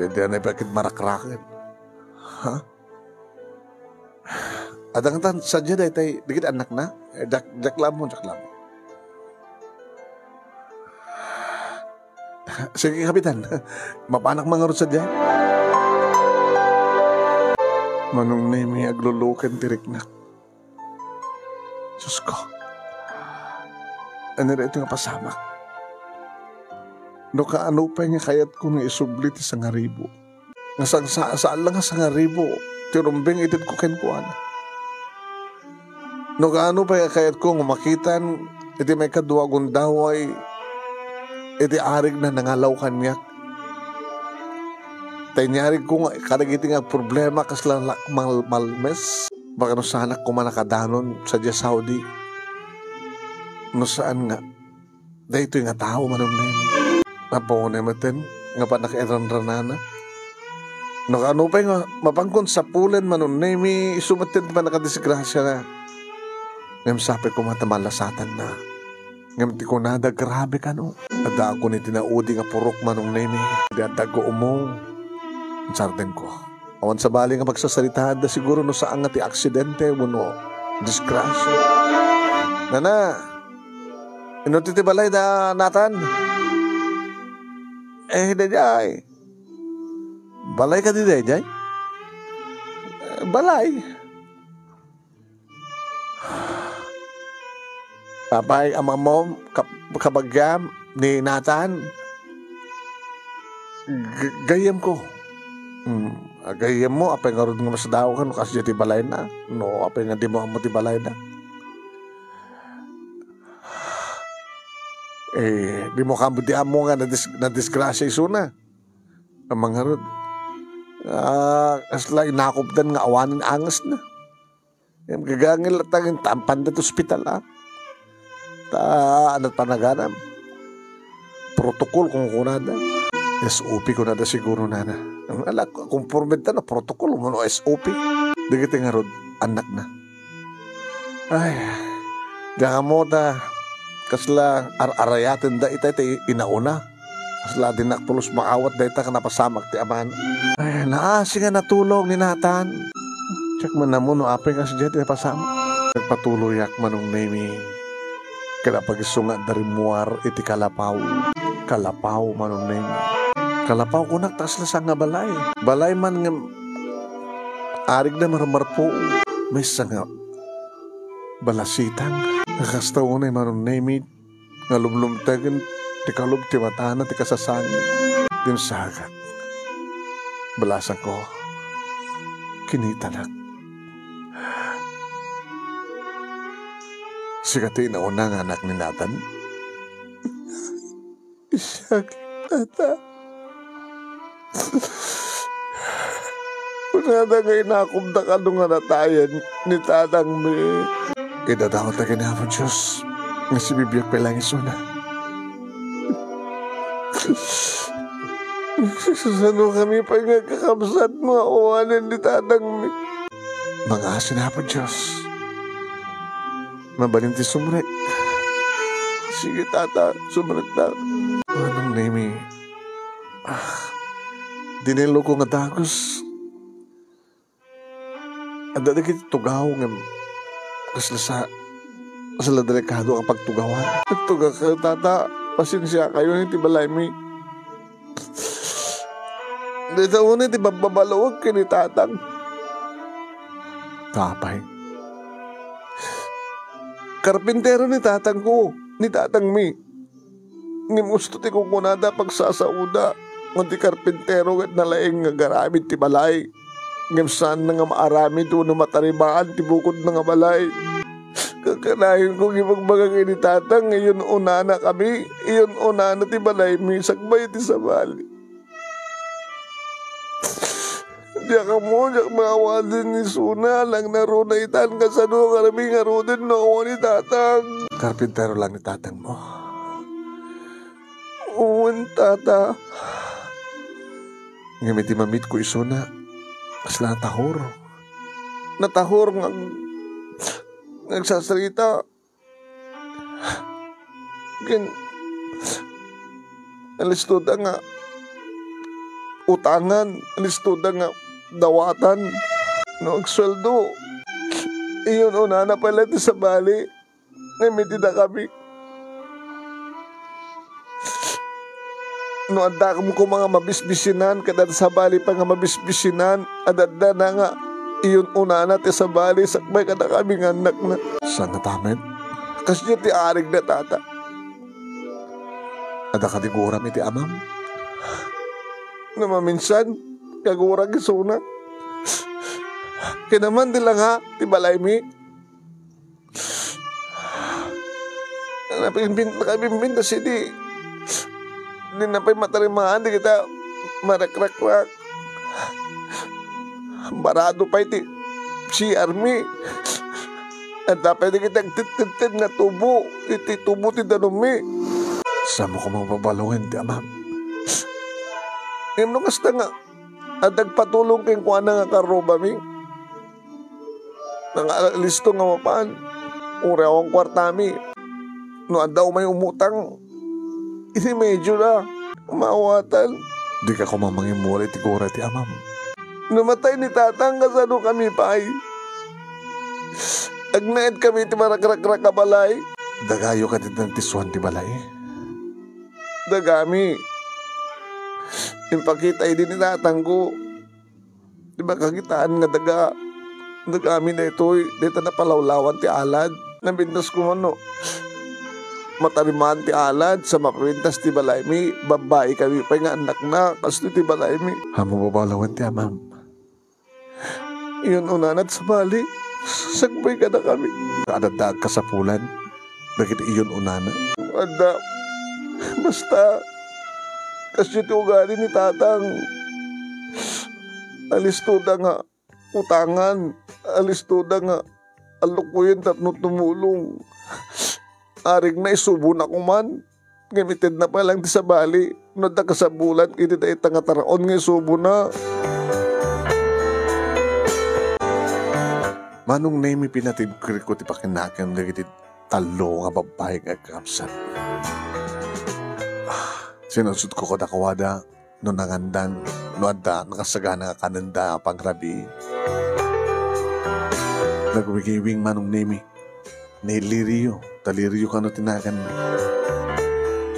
Daydiay a naipakit marakraken. Ha? Adda ngatan sadiay daytay dagiti annakna? Eh, diak, diak la ammo, diak la ammo. Sige, Kapitan. Mapanak man ngarud sadiay. Manong Nemi, agluluken ti riknak. Diosko, ania daytoy nga pasamak? No kaano pay nga kayatko nga isubli ti sangaribu, nga saan, saan la nga sangaribu ti rumbeng itedko kenkuana. No kaano pay nga kayatko nga makitan iti maikadua a gundaway iti arigna nangalaw kaniak. Ta inyarigko nga kadagiti nga agproblema kasla la-, mal-, malmes. Baka no saanak koma nakadanon sadiay Saudi. No saan nga, daytoy nga tao, Manong Nemi. Apo, unay metten nga pannakairranranana. No kaano pay nga mapankon sapulen, Manong Nemi, isu metten ti pannakadisgrasiana. Ngem sapay koma ta malasatanna. Ngem ti kunada, grabe kano. Addaakon iti naudi nga purok, Manong Nemi. Di adda agguumong. Sardengko. Awan sabali nga pagsasaritaanda siguro no saan nga ti aksidente wenno disgrasya. Nana, inno ti, ti balay da Nathan? Eh, daydiay. Balay kadi daydiay? Eh, balay. Apay, amamom, kap-, kabagiam, ni Nathan? G-, gayyemko. Hmm, ah, gayyemmo, apay ngarud nga masdaawkan no kasdiay ti balayna? No, apay nga dimo ammo ti balayna? Eh, dimo kamo ti ammo nga nadis-, nadisgrasya isuna? Amangarud. Ah, kasla inakupdan nga awanen angesna. Ngem gagangel latta ngem ta ampanda ti ospital, a. Ta, ano panaganam? Protocol, kunkunada. S O P kunada siguro, nana. Ala, konforme ta no protocol wenno S O P. Dagiti ngarud, annakna. Ay, diak ammo ta kasla ar-arayatenda ita ti inauna. Kasla dinak pulos maawat dayta ken napasamak ti amana. Ay, naasi nga natulog ni Nathan. Diak man ammo no apay nga sadiay ti napasamak. Nagpatuloyak, Manong Nemi. Ket apag isu nga adda rimmuar iti kalapaw. Kalapaw, Manong Nemi. Kalapaw kunak ta kasla saan nga balay. Balay man ngem arigna marmarpo. Maysa nga balasitang. Kasta unay, Manong Nemi, nga lumlumtegen ti kalub ti matana ti kasasangit. Dimsagat. Balasangko, kinitanak. Sika ti inauna nga anak ni Nathan? Siak, tata. Kunada nga inakupda kano nga natayen ni tatangmi. Idadawat ta ken Apo Dios nga sibibiag pay laeng isuna. Sasano kami pay nga agkakabsat nga awanen ni tatangmi? Mangaasi ni Apo Dios. Mabalin ti sumrek. Sige, tata, sumrekta. Manong Nemi, ah, dinelo ko nga dagus. Adda dagiti tugaw ngem kasla sa-, kasla delikado nga pagtugawan. Nagtugak kayo, tata. Pasensiakayo iti balaymi. Dayta unay ti babbabaluek ken ni tatang. Apay? Karpintero ni tatangko, ni tatangmi. Ngem usto ti kunkunada, pagsasaoda, ngem ti karpintero ket nalaing nga agaramid ti balay. Ngem saanna nga maaramid wenno mataribaan ti bukodna nga balay. Kakanayon ko nga ibagbagak iti tatang nga iyun-unana kami, iyun-unana ti balaymi sakbay iti sabali. Diak ammo, diak maawanen isuna, lang naruna itan, kasano kami ngaruden no awan ni tatang? Karpintero lang ni tatangmo. Wen, tata. Ngem iti mamitko isuna, kasla natahur. Natahur nga ag-, nga agsasarita. Ken, nalistoda nga utangan, alistoda nga dawatan. No agsueldo, iyun-unana pay laeng ti sabali. Ngem iti dakami, no adda koma nga mabisbisinan, ket adda sabali pay nga mabisbisinan, adda, adda na nga iyun-unana ti sabali sakbay kadakami nga annakna. Saan a tamet? Kasdiay ti arigna, Tata. Adda kadi guram iti amam? No maminsan, kagurak isuna. Kinaman ti langa ti balaymi. Napimbin-, nakabimbintas idi. Di na pay matarimaan dagita marakrakrak. Barado pay ti C R mi. Adda pay dagiti agtitted nga tubo iti tubo ti danummi. Saanmo koma babaluen ti amam? Ngem no kasta nga adda agpatulong kenkuana nga karrubami, nangalisto nga mapan, uray awan kuartami. No adda umay umutang, iti medyo na, maawatan. Dika koma mangimmula iti gura ti amam. No matay ni tatang, kasanokami pay? Agnaedkami iti marakrakrak a balay. Dagayo kadi ti nagtisuan ti balay? Dagami. Impakita idi ni tatangko. Di ba kakitaan nga daga, dagami daytoy, dayta napalawlawan ti alad. Nabintas ko man no matarimaan ti alad, sa mapabintas ti balaymi, babbai kami pay nga annakna, kastoy ti balaymi. Ammom babaluen ti amam? Iyun-unana ti sabali, sakbay kadakami. Adda agkasapulan dagiti iyun-unana? Adda. Basta, kasdiay ti ugali ni tatang. Alistoda nga utangan. Alistoda nga alukoyen tapno tumulong. Arigna, isubona koman. Ngem itedna pay laeng ti sabali no adda kasapulan iti dayta nga taraon nga isubona. Manong Nemi, pinatibkerko ti pakinakem dagiti tallo nga babbai nga agkakabsat. Ah, sinudsodko kadakuada no nangandan, no adda nakasagana nga kanenda a pangrabii. Nagwiwiwing Manong Nemi. Ni Lirio, ta Lirio kano ti naganna.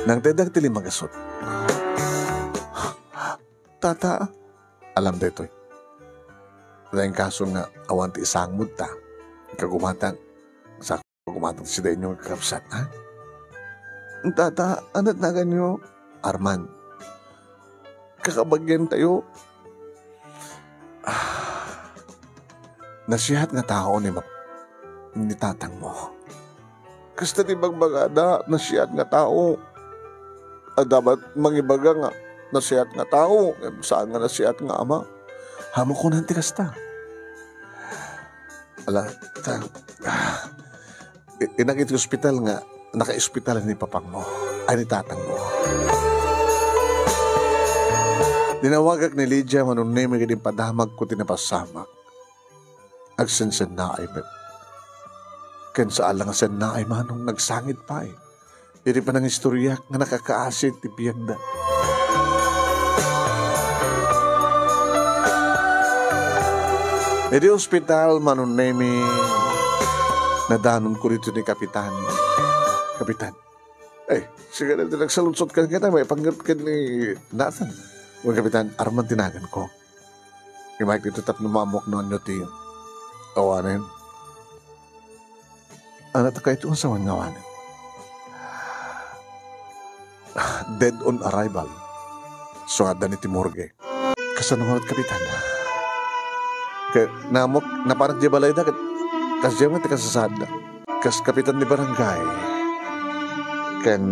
Nangtedak ti lima gasut. Tata, alam daytoy. Laeng kaso nga awan ti isangmod ta. Kagumatang, sa kagumatang ti sidaenyo nga kakabsat, ha? Tata, ania ti naganyo? Arman, kakabagientayo. Ah, nasihat nga tao ni map-, ni tatangmo. Kasta ti bagbagada, nasihat nga tao. Adda met mangibaga nga nasihat nga tao, ngem saan nga nasihat nga ama. Ammok kunan ti kasta. Ala, ta-, ah, i-, innak iti ospital nga nakaospital ni papangmo, ay ni tatangmo. Dinawagak ni Lydia, Manong Nemi, ket impadamagko ti napasamak. Agsensennaay met. Ken saan la nga sennaay, Manong, nagsangit pay iti panangistoriak nga nakakaasi ti biagda. Iti ospital, Manong Nemi, nadanonko ditoy ni Kapitan. Kapitan, eh, sige na, nagsaludsod ka kita, maipanggep ken ni Nathan. Wen, Kapitan, Arman ti naganko. Imayk dito tapno maammuak no ania ti awanen. Ania ti kayatmo, sawen nga awanen? Dead on arrival. Suadda iti morgue. Kasano ngarud, Kapitan? Ket naammuak, napanak diay balayda ket kasdiay met ti kasasaadda. Kas kapitan ni barangay. Ken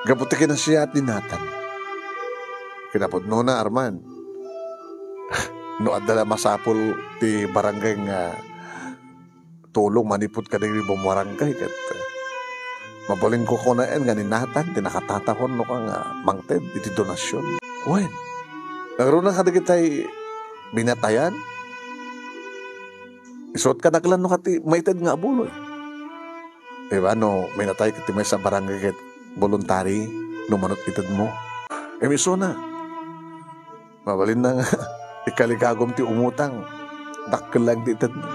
gapu ti kinasiyaat ni Nathan. Kinapudnona, Arman, no adda la masapul ti barangay nga tulong manipud kadagiti bumbarangay ket, eh, mabalinko kunaen nga ni Nathan ti nakatatahon no ka nga mangted iti donasion. Wen, nangruna kadagitay binatayan, isuot kanaklano ka ti maited nga abuloy. Di ba, no minatay ket ti maysa a barangay ket voluntary no manut itedmo. Em, isuna, Mabalinna nga ikaligagum ti umutang, dakkel laeng ti itedna.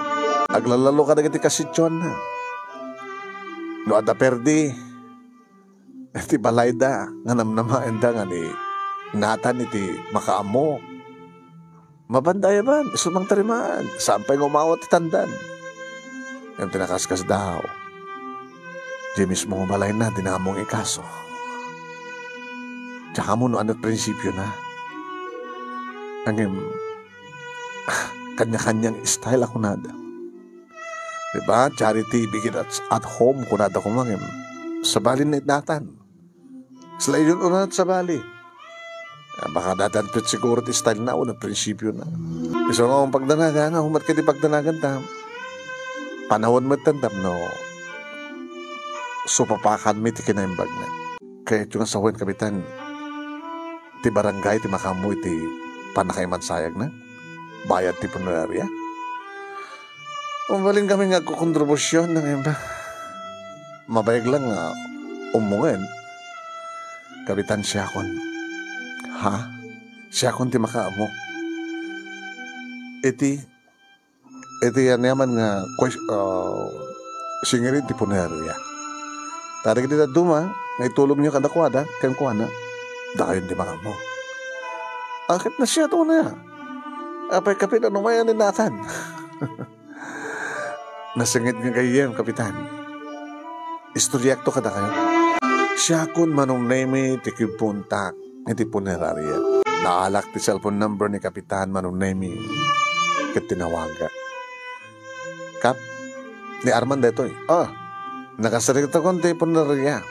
Aglalalo kadagiti kasidioanna. No adda perdi ti balayda nga namnamaenda nga ni Nathan iti makaammo, mabanda ayaban, isu mangtarimaan, saan pay nga umawat ti tandan. Ngem ti nakaskasdaaw, diay mismo nga balayna, dina ammo nga ikaso. Diak ammo no ania ti prinsipiona. Ngem, kanya-kanyang style a kunada. Diba? Charity begin at, at home, kunada koma, ngem sabali ni Nathan. Sila yun una sabali. Ah, baka dadan pet siguro ti style na, una prinsipiona. Isu nga pagdanagan, nga humat ka ti pagdanagan ta. Panawan met tapno supapakan mi ti kinaimbagna. Kayatyo nga sawen, Kapitan, ti barangay ti makaammo iti pannakaimansayagna? Bayad ti punerarya? Mabalin kami nga agkukontribusion, nangem, mabayag lang nga ummungen. Kapitan, siakon. Ha? Siakon ti makaammo. Iti, iti aniaman nga ques-, ah, singirin ti punerarya. Ta dagiti dadduma nga itulongyo kadakuada, kenkuana, dakayon ti makaammo. Aket na siya to na. Apay, Kapitan, umay ni Nathan. Nasengngeg nga gayyem, Kapitan. Istoriakto kadakayo. Siakon Manong Nemy ti kibbuentak iti punerarya. Naalak ti cellphone number ni Kapitan Manong Nemy ket tinawagak. "Kap, ni Arman daytoy." "Ah, nakasaritakon ti punerarya.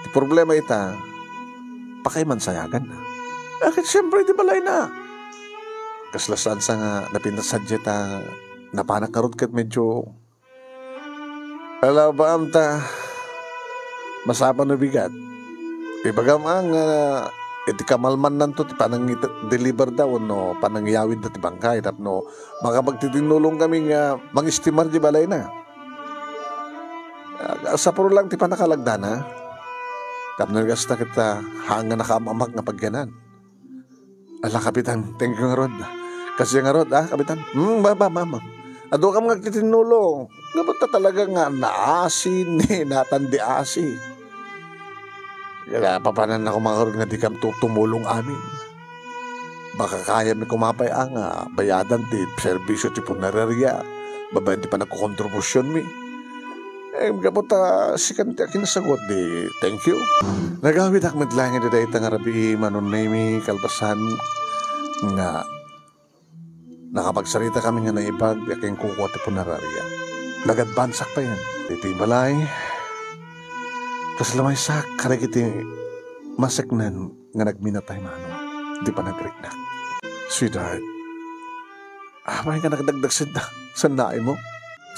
Ti problema ita, pakaimansayaganna." "Aket siempre iti balayna." Kasla saan sa nga napintas sadiay ta napanak ngarud ket medyo alabaam ta masapa no bigat. Ibagam a nga iti kamalmannanto ti panangit-, deliver da wenno panangyawid da ti bangkay tapno makapagtitinnulong kami nga mangistimar di balayna. Ah, sapuro lang ti panakalagdana. Tapno kasta ket, ah, haan nga nakaam-amak nga pagyanan. Ala, Kapitan, thank you ngarud. Kasi ngarud, ah, Kapitan. Hmm, ba, ba, ba, ba. Adu kam nga agtitinnulong. Dapat ta talaga nga naasi ni Nathan di asi. Kaya papanan ako ngarud nga di kam tu-, tumulong amin. Baka kaya mi kumapay, ah, nga bayadan ti serbisyo ti punerarya. Babaen ti panagkokontribusion mi. Eh, gapu ta sikan ti akinasagut, di thank you. Nagawidak met laeng iti dayta nga rabii, Manong Nemy, kalpasan nga nakapagsarita kami nga naibag a kenkuko ti punerarya. Nag-advanceak payen. Iti balay, kasla maysak kadagiti maseknen nga nagminatay, Manong, di panagriknak. Sweetheart, apay nga nagdagdagsen da, sannaay mo?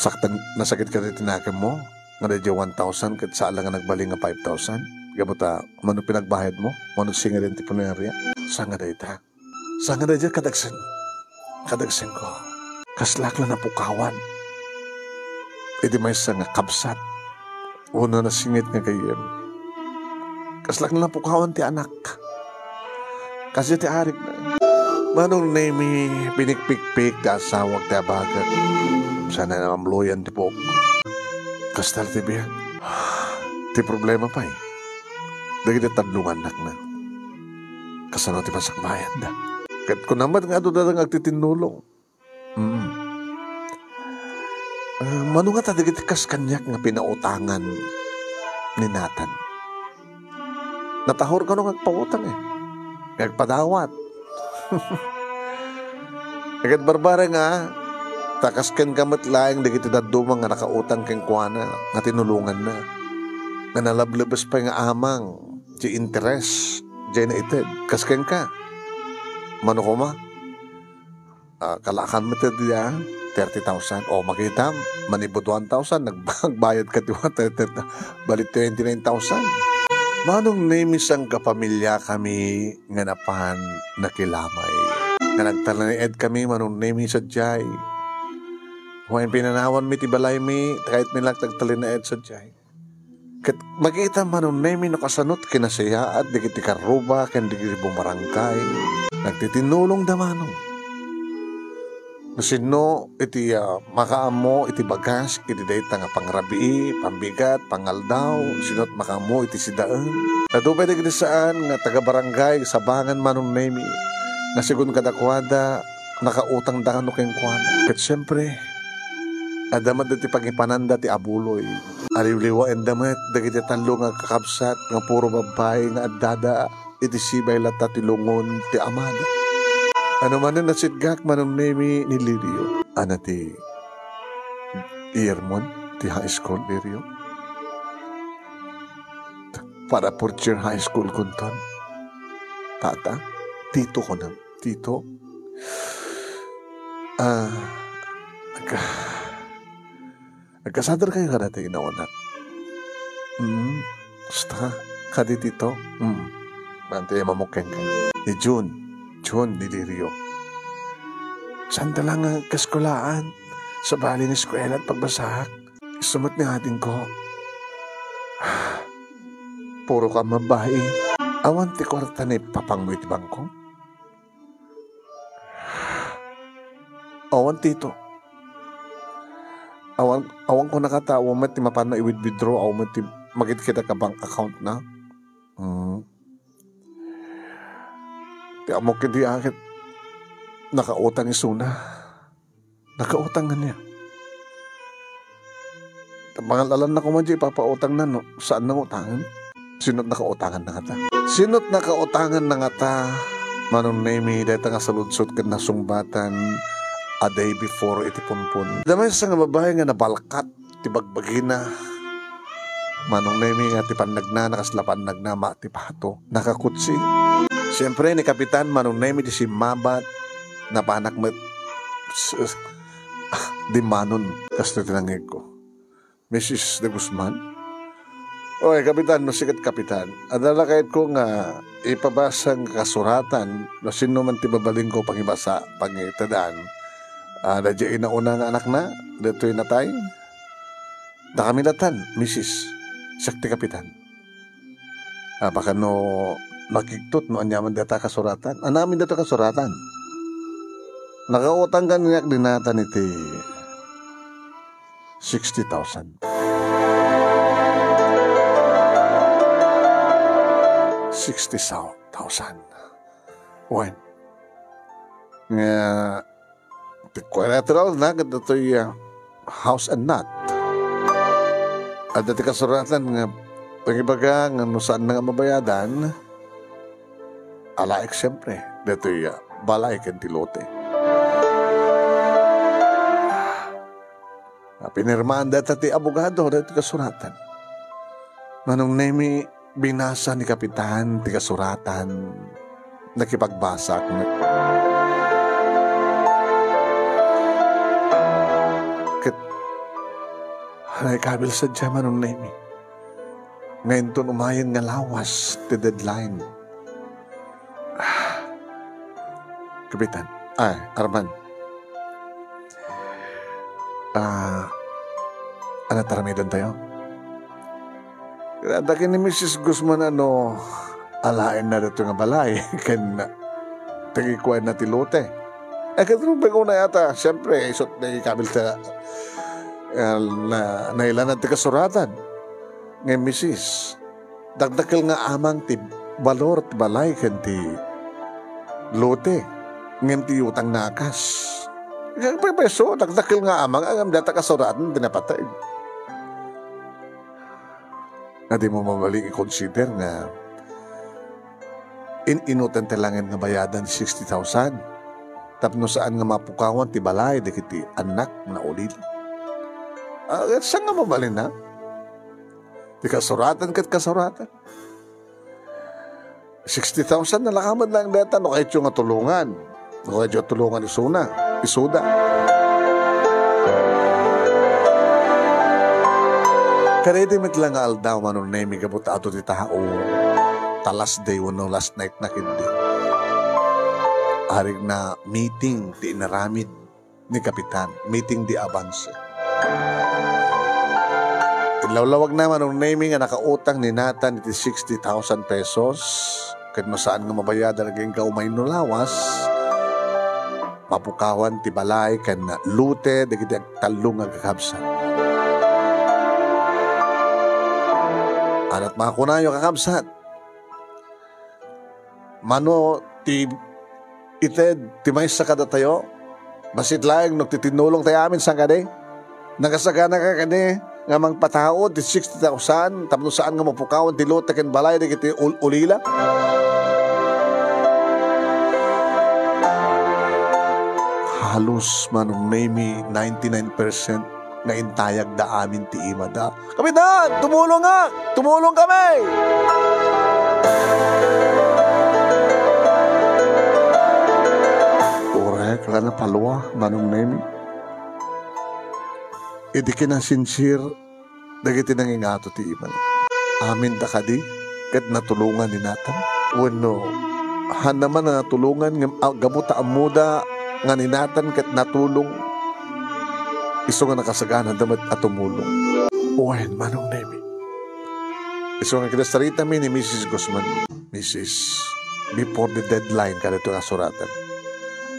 Saktan, nasakit ka ti nakemmo, nga daydiay one thousand, ket saan la nga nagbalin nga five thousand? Gapu ta, mano pinagbayad mo? Mano singirin ti punerarya? Saan nga dayta? Saan nga daydiay kadagsen? Kadagsenko. Kaslak la napukawan. Iti maysa nga kabsat. Wenno nasingit nga gayyem. Kaslak la napukawan ti anak. Kasi ti arik na. Manong Nemy, pinikpikpik ti asawak ti abagak. Sana namamloyan ti puok. Kastal ti biag. Ti problema pay, dagiti tadlongannakna. Kasano ti masakbayanda? Ket kuna met nga adu dada nga agtitinnulong. Mm. Ah, mano nga ta dagiti kas kaniak nga pinautangan ni Nathan? Natahor kano nga agpautang, eh. Nga agpadawat. Ket barbareng, ta kas kenka met laeng dagiti dadduma nga nakautang kenkuana nga tinulonganna, nga nalablebes pay nga amang ti interes diay naited kas kenka. Mano koma? Ah, kalakan met iti, ah, thirty thousand. O, makitam, manipud one thousand, nag-, nagbayad ka ti one, thirty, bali twenty-nine thousand. Manong Nemy, sangkapamilya kami nga napan nakilamay. Nga nagtalinaed kami, Manong Nemy, sadiay. Wen, pinanawan mi ti balay mi, kahit mi lang nagtalinaed sadiay. Ket makita, Manong Nemy, no kasano ti kinasayaat dagiti karruba ken dagiti bumarangkay. Nagtitinnulongda, Manong. No sinno iti, ah, makaammo iti bagas iti dayta nga pangrabii, pambigat, pangaldaw, sinot makaammo iti sidaen? Adu pay dagiti saan nga taga-barangay sabangan, Manong Nemi, nga sigun kadakuada, nakautangda kano kenkuana. Ket siempre, adda met dagiti pangipananda ti abuloy. Aliwliwaenda met dagiti tallo nga kakabsat nga puro babbai nga addada iti sibay latta ti lungon ti amada. Ano manen a sitgak, Manong Nemi, ni Lirio? Ana ti yearmon ti high school, Lirio? Para fourth year high school kunton. Tata, tito ko na. Tito? Ah, nagka-, nagkasader kayo kada ti inawanak? Hmm, basta, kadi tito? Hmm. Manti mamukeng ka. Ni June. June, Delirio. Saan ta lang nga kaskulaan? Sabali ni eskwela at pagbasahak. Isu met ni adingko. Puro ka mabae. Awan ti kwarta ni papangmo iti bangko? Awan, tito. Awan, awan ko nakatawa met ti mapanna i-withdraw, awan met ti makitkitak a bank account na. Hmm. Ti ammok iti aket, nakautang isuna. Nakautang nga niya. Pangal-alanna koma di ipapautangna no saan nang utangan. Sinot nakautangan na ngata? Sinot nakautangan na ngata? Manong Nemi, dayta nga saludsod ken nasungbatan a day before iti punpon. Adda maysa nga babae nga nabalkat ti bagbagina. Manong Nemi, nga ti pannagna, nakasla pannagna, ma-, ti pato. Nakakutsi. Siyempre, ni Kapitan Manong Nemi ti simmabat, napanak met s-, s-, ah, dimmanon. Kastoy ti nangngegko. Missus de Guzman? Oy, Kapitan, no sikat, Kapitan. Adda la kayatko nga ipabasa nga kasuratan, no sinno man ti babalinko pangibasa, pangitedaan. Ah, daydiay inauna nga anakna, daytoy natay. Dakami latan, misis. Siak ti kapitan. Ah, baka no makigtot no aniaman data kasuratan. Anamin data kasuratan. Nakautang kaniak dinatan iti sixty thousand. Sixty thousand. Wen. Nga, ti collateral na, ket datoy, ah, house and lot. Adda ti kasuratan nga pangibaga nga no saan na nga mabayadan, alaek siyempre, datoy, ah, balay ken ti lote. Ah, pinirmaan data ti abogado, datoy kasuratan. Manong Nemi, binasa ni Kapitan ti kasuratan. Nakipagbasak met. Ket, naikabil sadiay, Manong Nemi. Nga inton umayen nga lawas ti deadline. Ah, Kapitan. Ay, Arman. Ah, ania ti aramiden tayo? Adda ken ni Missus Guzman a no alaenna daytoy nga balay, ken tagikuaenna ti lote. Eh, ket rumbeng unay ata, siyempre, isut' ti kabil ta, eh, na, nailana ti kasuratan. Nga misis, dakdakkel nga amang ti balor ti balay ken ti lote, ngem ti utang nakas. Ngem peso, dakdakkel nga amang, ngem data kasuratan ti napateg. Nga di mo mabalin i-consider nga in-inutan ti langit nga bayadan ti sixty thousand tapno saan nga mapukawan ti balay dagiti annak nga naulil. Ah, saan nga mabalin, ha? Ti kasuratan ket kasuratan. Sixty thousand na lang met lang deta no kayatyo nga tulongan. No kayatyo tulongan isuna. Isuda. Kadaydi met lang nga aldaw, Manong Nemi, gapu ta adu ti tao. Ta last day wenno last night na ketdi. Arigna meeting ti inaramid ni Kapitan, meeting di avance. Inlawlawagna, Manong Nemi, nga nakautang ni Nathan iti sixty thousand pesos. Ket no saan nga mabayadan agingga umay no lawas, mapukawan ti balay ken lote dagiti agtallo nga agkakabsat. Ania't makunayo, kakabsat? Mano ti ited ti maysa kadatayo? Bassit laeng no agtitinnulong tayo amin, saan kadi? Nakasagana ka kadi nga mangpataud ti sixty thousand tapno saan nga mapukawan ti lote ken balay dagiti ul-, ulila? Halos, Manong Nemy, ninety-nine percent nga intayagda amin ti imada. Kapitan, tumulong nga! Tumulong kami! Korek la napalua, Manong Nemy. Idi kinasinsir dagiti nangingato ti imana. Aminda kadi ket natulongan ni Nathan? Wenno, haanna man a natulongan ngem a-, gapu ta ammoda nga ni Nathan ket natulong, isu nga nakasaganada met a tumulong. Wen, Manong Nemy. Isu nga kinasarita mi ni Missus Guzman. Missus, before the deadline kadaytoy nga suratan,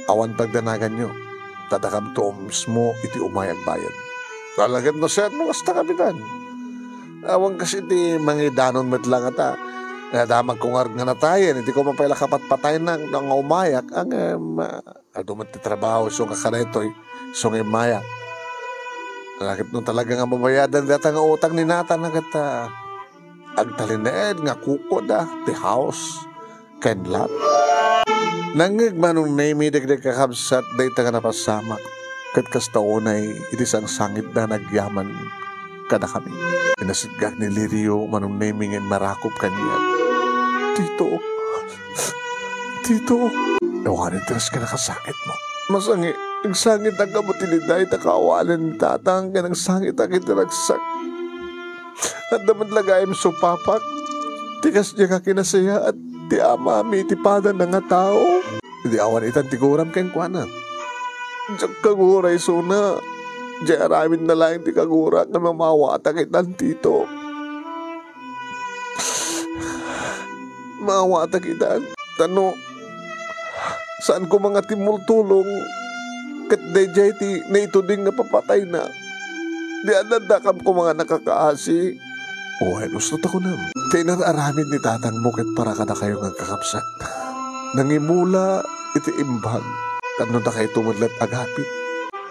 awan pagdanaganyo, ta dakamto mismo iti umay agbayad. Talagat no, sir, no kasta, Kapitan. Awan kas iti mangidanon met la ngata. Nga damagko ngarud nga natayen, iti koma pay la kapatpatayna nga umayak, ngem, ah, adu met ti trabaho, isu nga kadaytoy, isu nga immayak. Ket no talaga nga mabayadan dayta nga utang ni Nathan, ket, ah, agtalinaed nga kukuda ti house ken lot. Nangngeg Manong Nemy dagiti kakabsat dayta nga napasamak, ket kasta unay iti sangsangitda nagyaman kadakami. Pinasitgak ni Lirio, Manong Nemy, nga immarakop kaniak. Tito, Tito, awanen ti kas kinakasakitmo. Masangi, agsangitak gapu ti dayta kaawalen ni Tatang ken agsangitak iti ragsak. Adda met la gayam supapak ti kas diak a kinasayaat ti amami iti padana nga tao. Idi awan itan ti guram kenkuana. Diak kagura isuna. Diay aramidna laeng ti kagurak nga mamawatak itan, Tito. Maawatak itan. Ta no, saan koma nga timmultulong ket daydiay ti naituding nga papatayna. Di adda dakam koma nga nakakaasi. O, ay, gusto ta kunam. Ti inar-aramid ni tatangmo ket para kadakayo nga agkakabsat. Nangimula iti imbag. Tapno dakayto met la't agapit.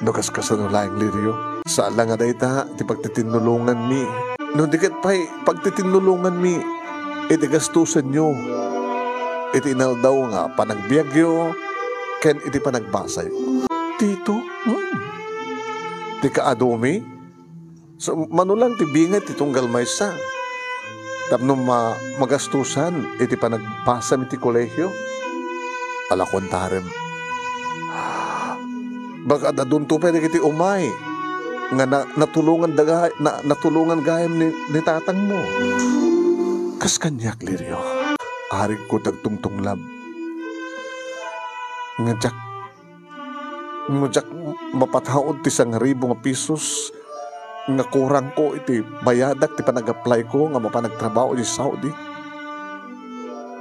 No kaskasano laeng, Lirio, saan la nga dayta ti pagtitinnulonganmi. No di ket pay pagtitinnulonganmi iti gastusenyo iti inaldaw nga panagbiagyo ken iti panagbasayo. Tito, hmm. Ti kaadumi, so, mano lang ti bingay ti tunggal maysa tapno ma-, magastusan iti panagbasam iti kolehio. Ala, kuantarem, baga adda dunto pay dagiti umay nga na-, natulongan daga-, na-, natulongan gayam ni, ni tatangmo. Kas kaniak, Lirio, arigko ti agtungtunglab nga diak No diak mapataud ti sangaribu nga pisos nga kurangko iti bayadak ti panag-applyko nga mapan agtrabaho iti Saudi,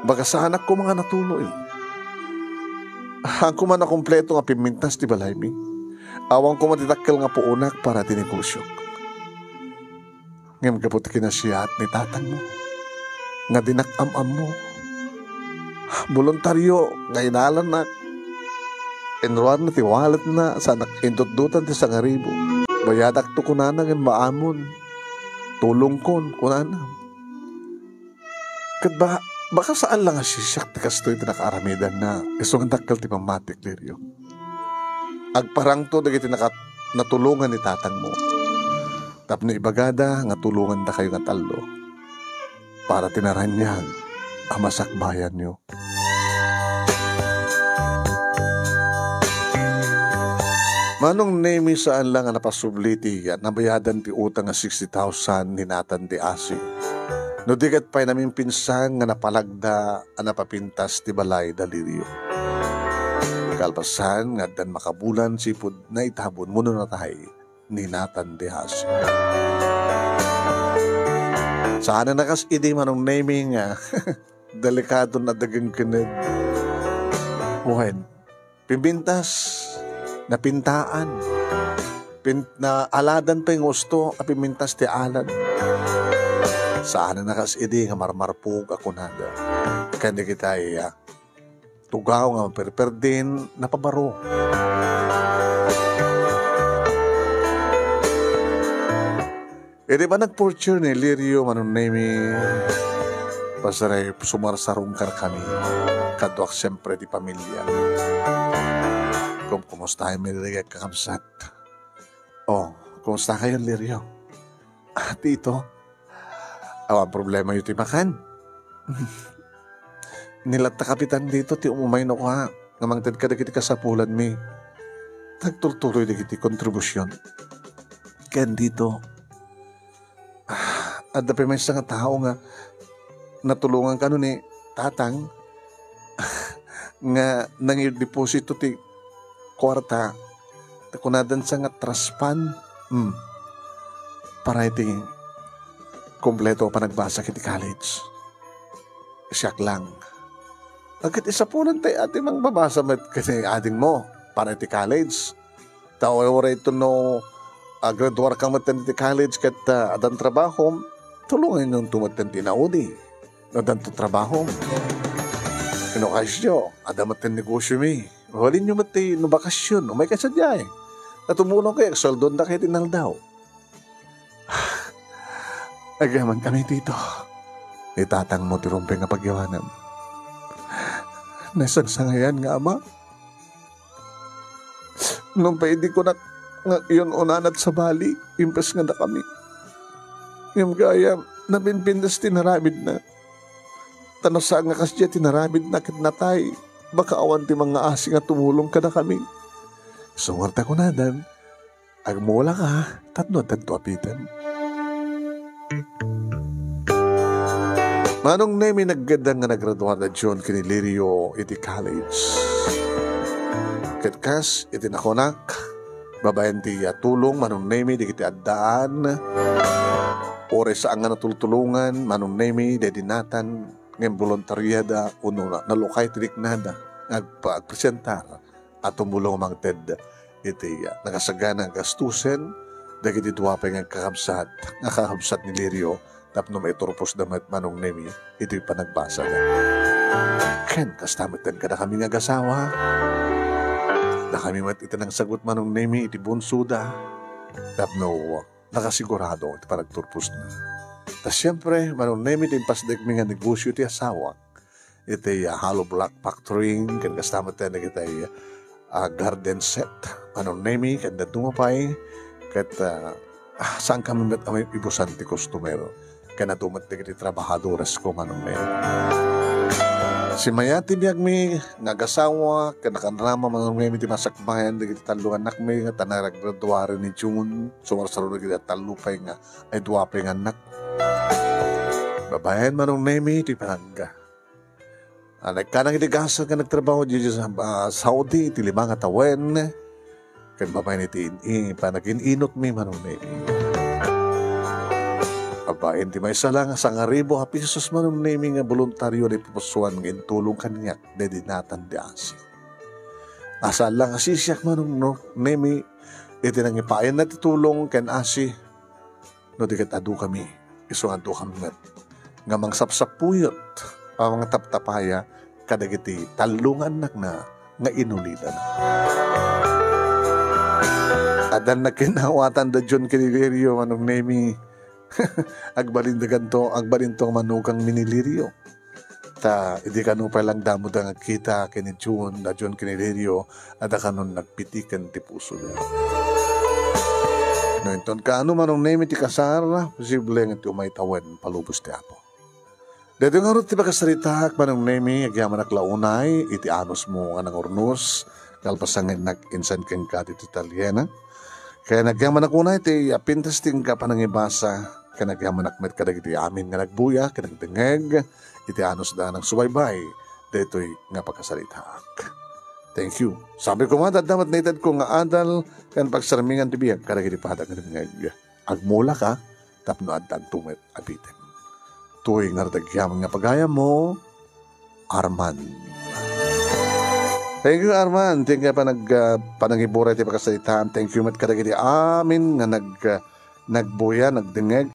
baga saanak koma nga natuloy. Haanko man a kompleto nga pimmintas ti balaymi. Awan koma ti dakkel nga puonak para ti negosiok. Ngem gapu ti kinasiyaat ni tatangmo nga dinak am-ammo, boluntario nga inalanak, inruarna ti walletna, saanak intutdotan ti sangaribu. Bayadakto, kunana, ngem maamon. Tulongkon, kunana. Ket ba-, baka saan la nga siak ti kastoy ti nakaaramidanna, isu nga dakkel ti pammatik, Lirio. Agparangto dagiti nakat-, natulongan ni tatangmo. Tapno ibagada nga tulongandakayo nga tallo para ti naraniag a masakbayanyo. Manong Nemy, saan la nga napasubli ti nabayadan ti utang nga sixty thousand ni Nathan de Asi. No di ket pay namimpinsan nga napalagda a napapintas ti balay da Lirio. Kalpasan nga addan makabulan sipud naitabon wenno natay ni Nathan de Hasi. Saan a kas idi, Manong Nemy, nga Delikado na dagingkined. Wen, pimintas, napintaan. Pin-, naaladan pay nga usto a pimintas ti alad. Saan a nakas idi nga marmarpog a kunada. Ken dagitay, ah, tugaw nga maperperdin, napabaro. Idi ba nagportier ni Lirio, Manong Nemi, pasaray sumarsarong karkami. Kaduak siyempre ti pamilya. Kum-, kumusta mi dagiti kakabsat? Oh, kumusta kayo, Lirio? Ah, tito, awan problema yu ti makan. Ni latta kapitan dito ti umumay no ka nga mangted kadagiti kasapulanmi. Nagturtuloy dagiti kontribusion. Ken dito, ah, adda pay maysa nga tao nga natulongan kano ni tatang nga nangideposito ti kuarta. Ta kunadansa nga trust fund, hmm, para iti kompleto a panagbasa iti college. Siak lang. Agit isapulan tay ati mangbabasa met ken adingmo para iti college. Ta uray ito no, ah, graduar ka met iti college ket, ah, adan trabaho, tulongan yun to met ti inaudi. No, adanto trabaho. No, kaisyo, ada met ti negosyo mi. Mabalin yo met ti no bakasyon, umay kay sadiay. Ta tumulong kay agsueldoan da kay ti inaldaw. Agyaman kami, tito. Ni tatang mo ti rumbeng nga pagyamanam. Naisangsangayan nga ama. Nupay idi kunak nga yun unanat sabali, imbes nga dakami. Ngem gayam, napinpintas ti naramidna. Ta no saan nga kasdiay ti naramidna ket natay, baka awan ti mangngaasi nga tumulong kadakami. Isu ngarud ta kunadan, agmulaka tapno addanto apiten. Manong Nemi, naggaddang nga nagraduar da John ken ni Lirio iti college. Ket kas iti nakunak, babaen ti, ah, tulong, Manong Nemi, dagiti addaan, uray saan nga natultulongan, Manong Nemi, daydi natan, ngem bolontariada, uno na-, nalukay ti riknada nga agpa-, agpresentar a tumulong a mangted iti, ah, nakasagana a gastusen dagiti dua pay nga kakabsat, nga kakabsat ni Lirio tapno maiturposda met, Manong Nemi, iti panagbasada. Ken kasta met kadakami nga agasawa, dakami met iti nangsagut, Manong Nemi, iti bunsoda tapno nakasigurado ti panagturposna. Ta siempre, Manong Nemi, ti impasdekmi nga negosyo ti asawak, iti, ah, hollow block factoring, ken kasta met dagiti, ah, garden set, Manong Nemi, ken dadduma pay, ket, ah, ah, saan kami met a maibusan ti customer, ken adu met dagiti trabahadoresko, Manong Nemi. Simaya ti biagmi nga agasawa, ken nakanrama, Manong Nemi, ti masakbayan dagiti tallo nga annakmi, nga ta naggraduaren ni June, sumarsaro dagiti tallo pay nga, ay, dua pay nga annak. Babaen, Manong Nemi, ti panagga. Ah, nagkanang iti gasat nga nagtrabaho iti, ah, Saudi iti lima nga tawen. Ken babaen iti in-, i-, panagin-inutmi, Manong Nemi. Babaen ti maysa lang a sangaribu a pesos, Manong Nemi, nga boluntario nga ipupusuan nga intulong kaniak daydi natan ti asi. Saan lang a sisiak, Manong, no, Nemi, iti nangipaayna ti tulong ken asi. No di ket adu kami, isu nga adu kami met nga mangsapsapuyot a mangtaptapaya kadagiti tallo nga annakna nga inulidana. Addan nagkinawatan da John ken ni Lirio, Manong Nemi. Agbalindaganto, agbalinto a manukangmi ni Lirio. Ta idi kano pay lang damoda nga agkita ken ni June, da June ken ni Lirio, adda kanon nagpitiken ti pusoda. No inton kaano, Manong Nemi, ti kasar, posible nga ti umay tawen palubos ti Apo. Daytoy ngarud ti pakasaritaak, Manong Nemi, agyamanak la unay iti anusmo nga nangurnos, kalpasan nga innak insan kenka ditoy talyenak. Ken agyamanak unay ti apintas ti inka panangibasa, ken agyamanak met kadagiti amin nga nagbuya ken nagdengngeg iti anusda a nangsubaybay daytoy nga pakasaritaak. Thank you. Sabi koma, adda met naitedko nga adal ken pagsarmingan ti biag kadagiti pada nga dumngeg. Agmulaka tapno addanto met a bitin. Toy ngarud agyamanak nga pagayammo, Arman. Thank you, Arman. Thank you, panag-, ah, panangiburay ti pakasaritaan. Thank you met kadagiti amin nga nag-, ah, nagbuya, nagdengngeg.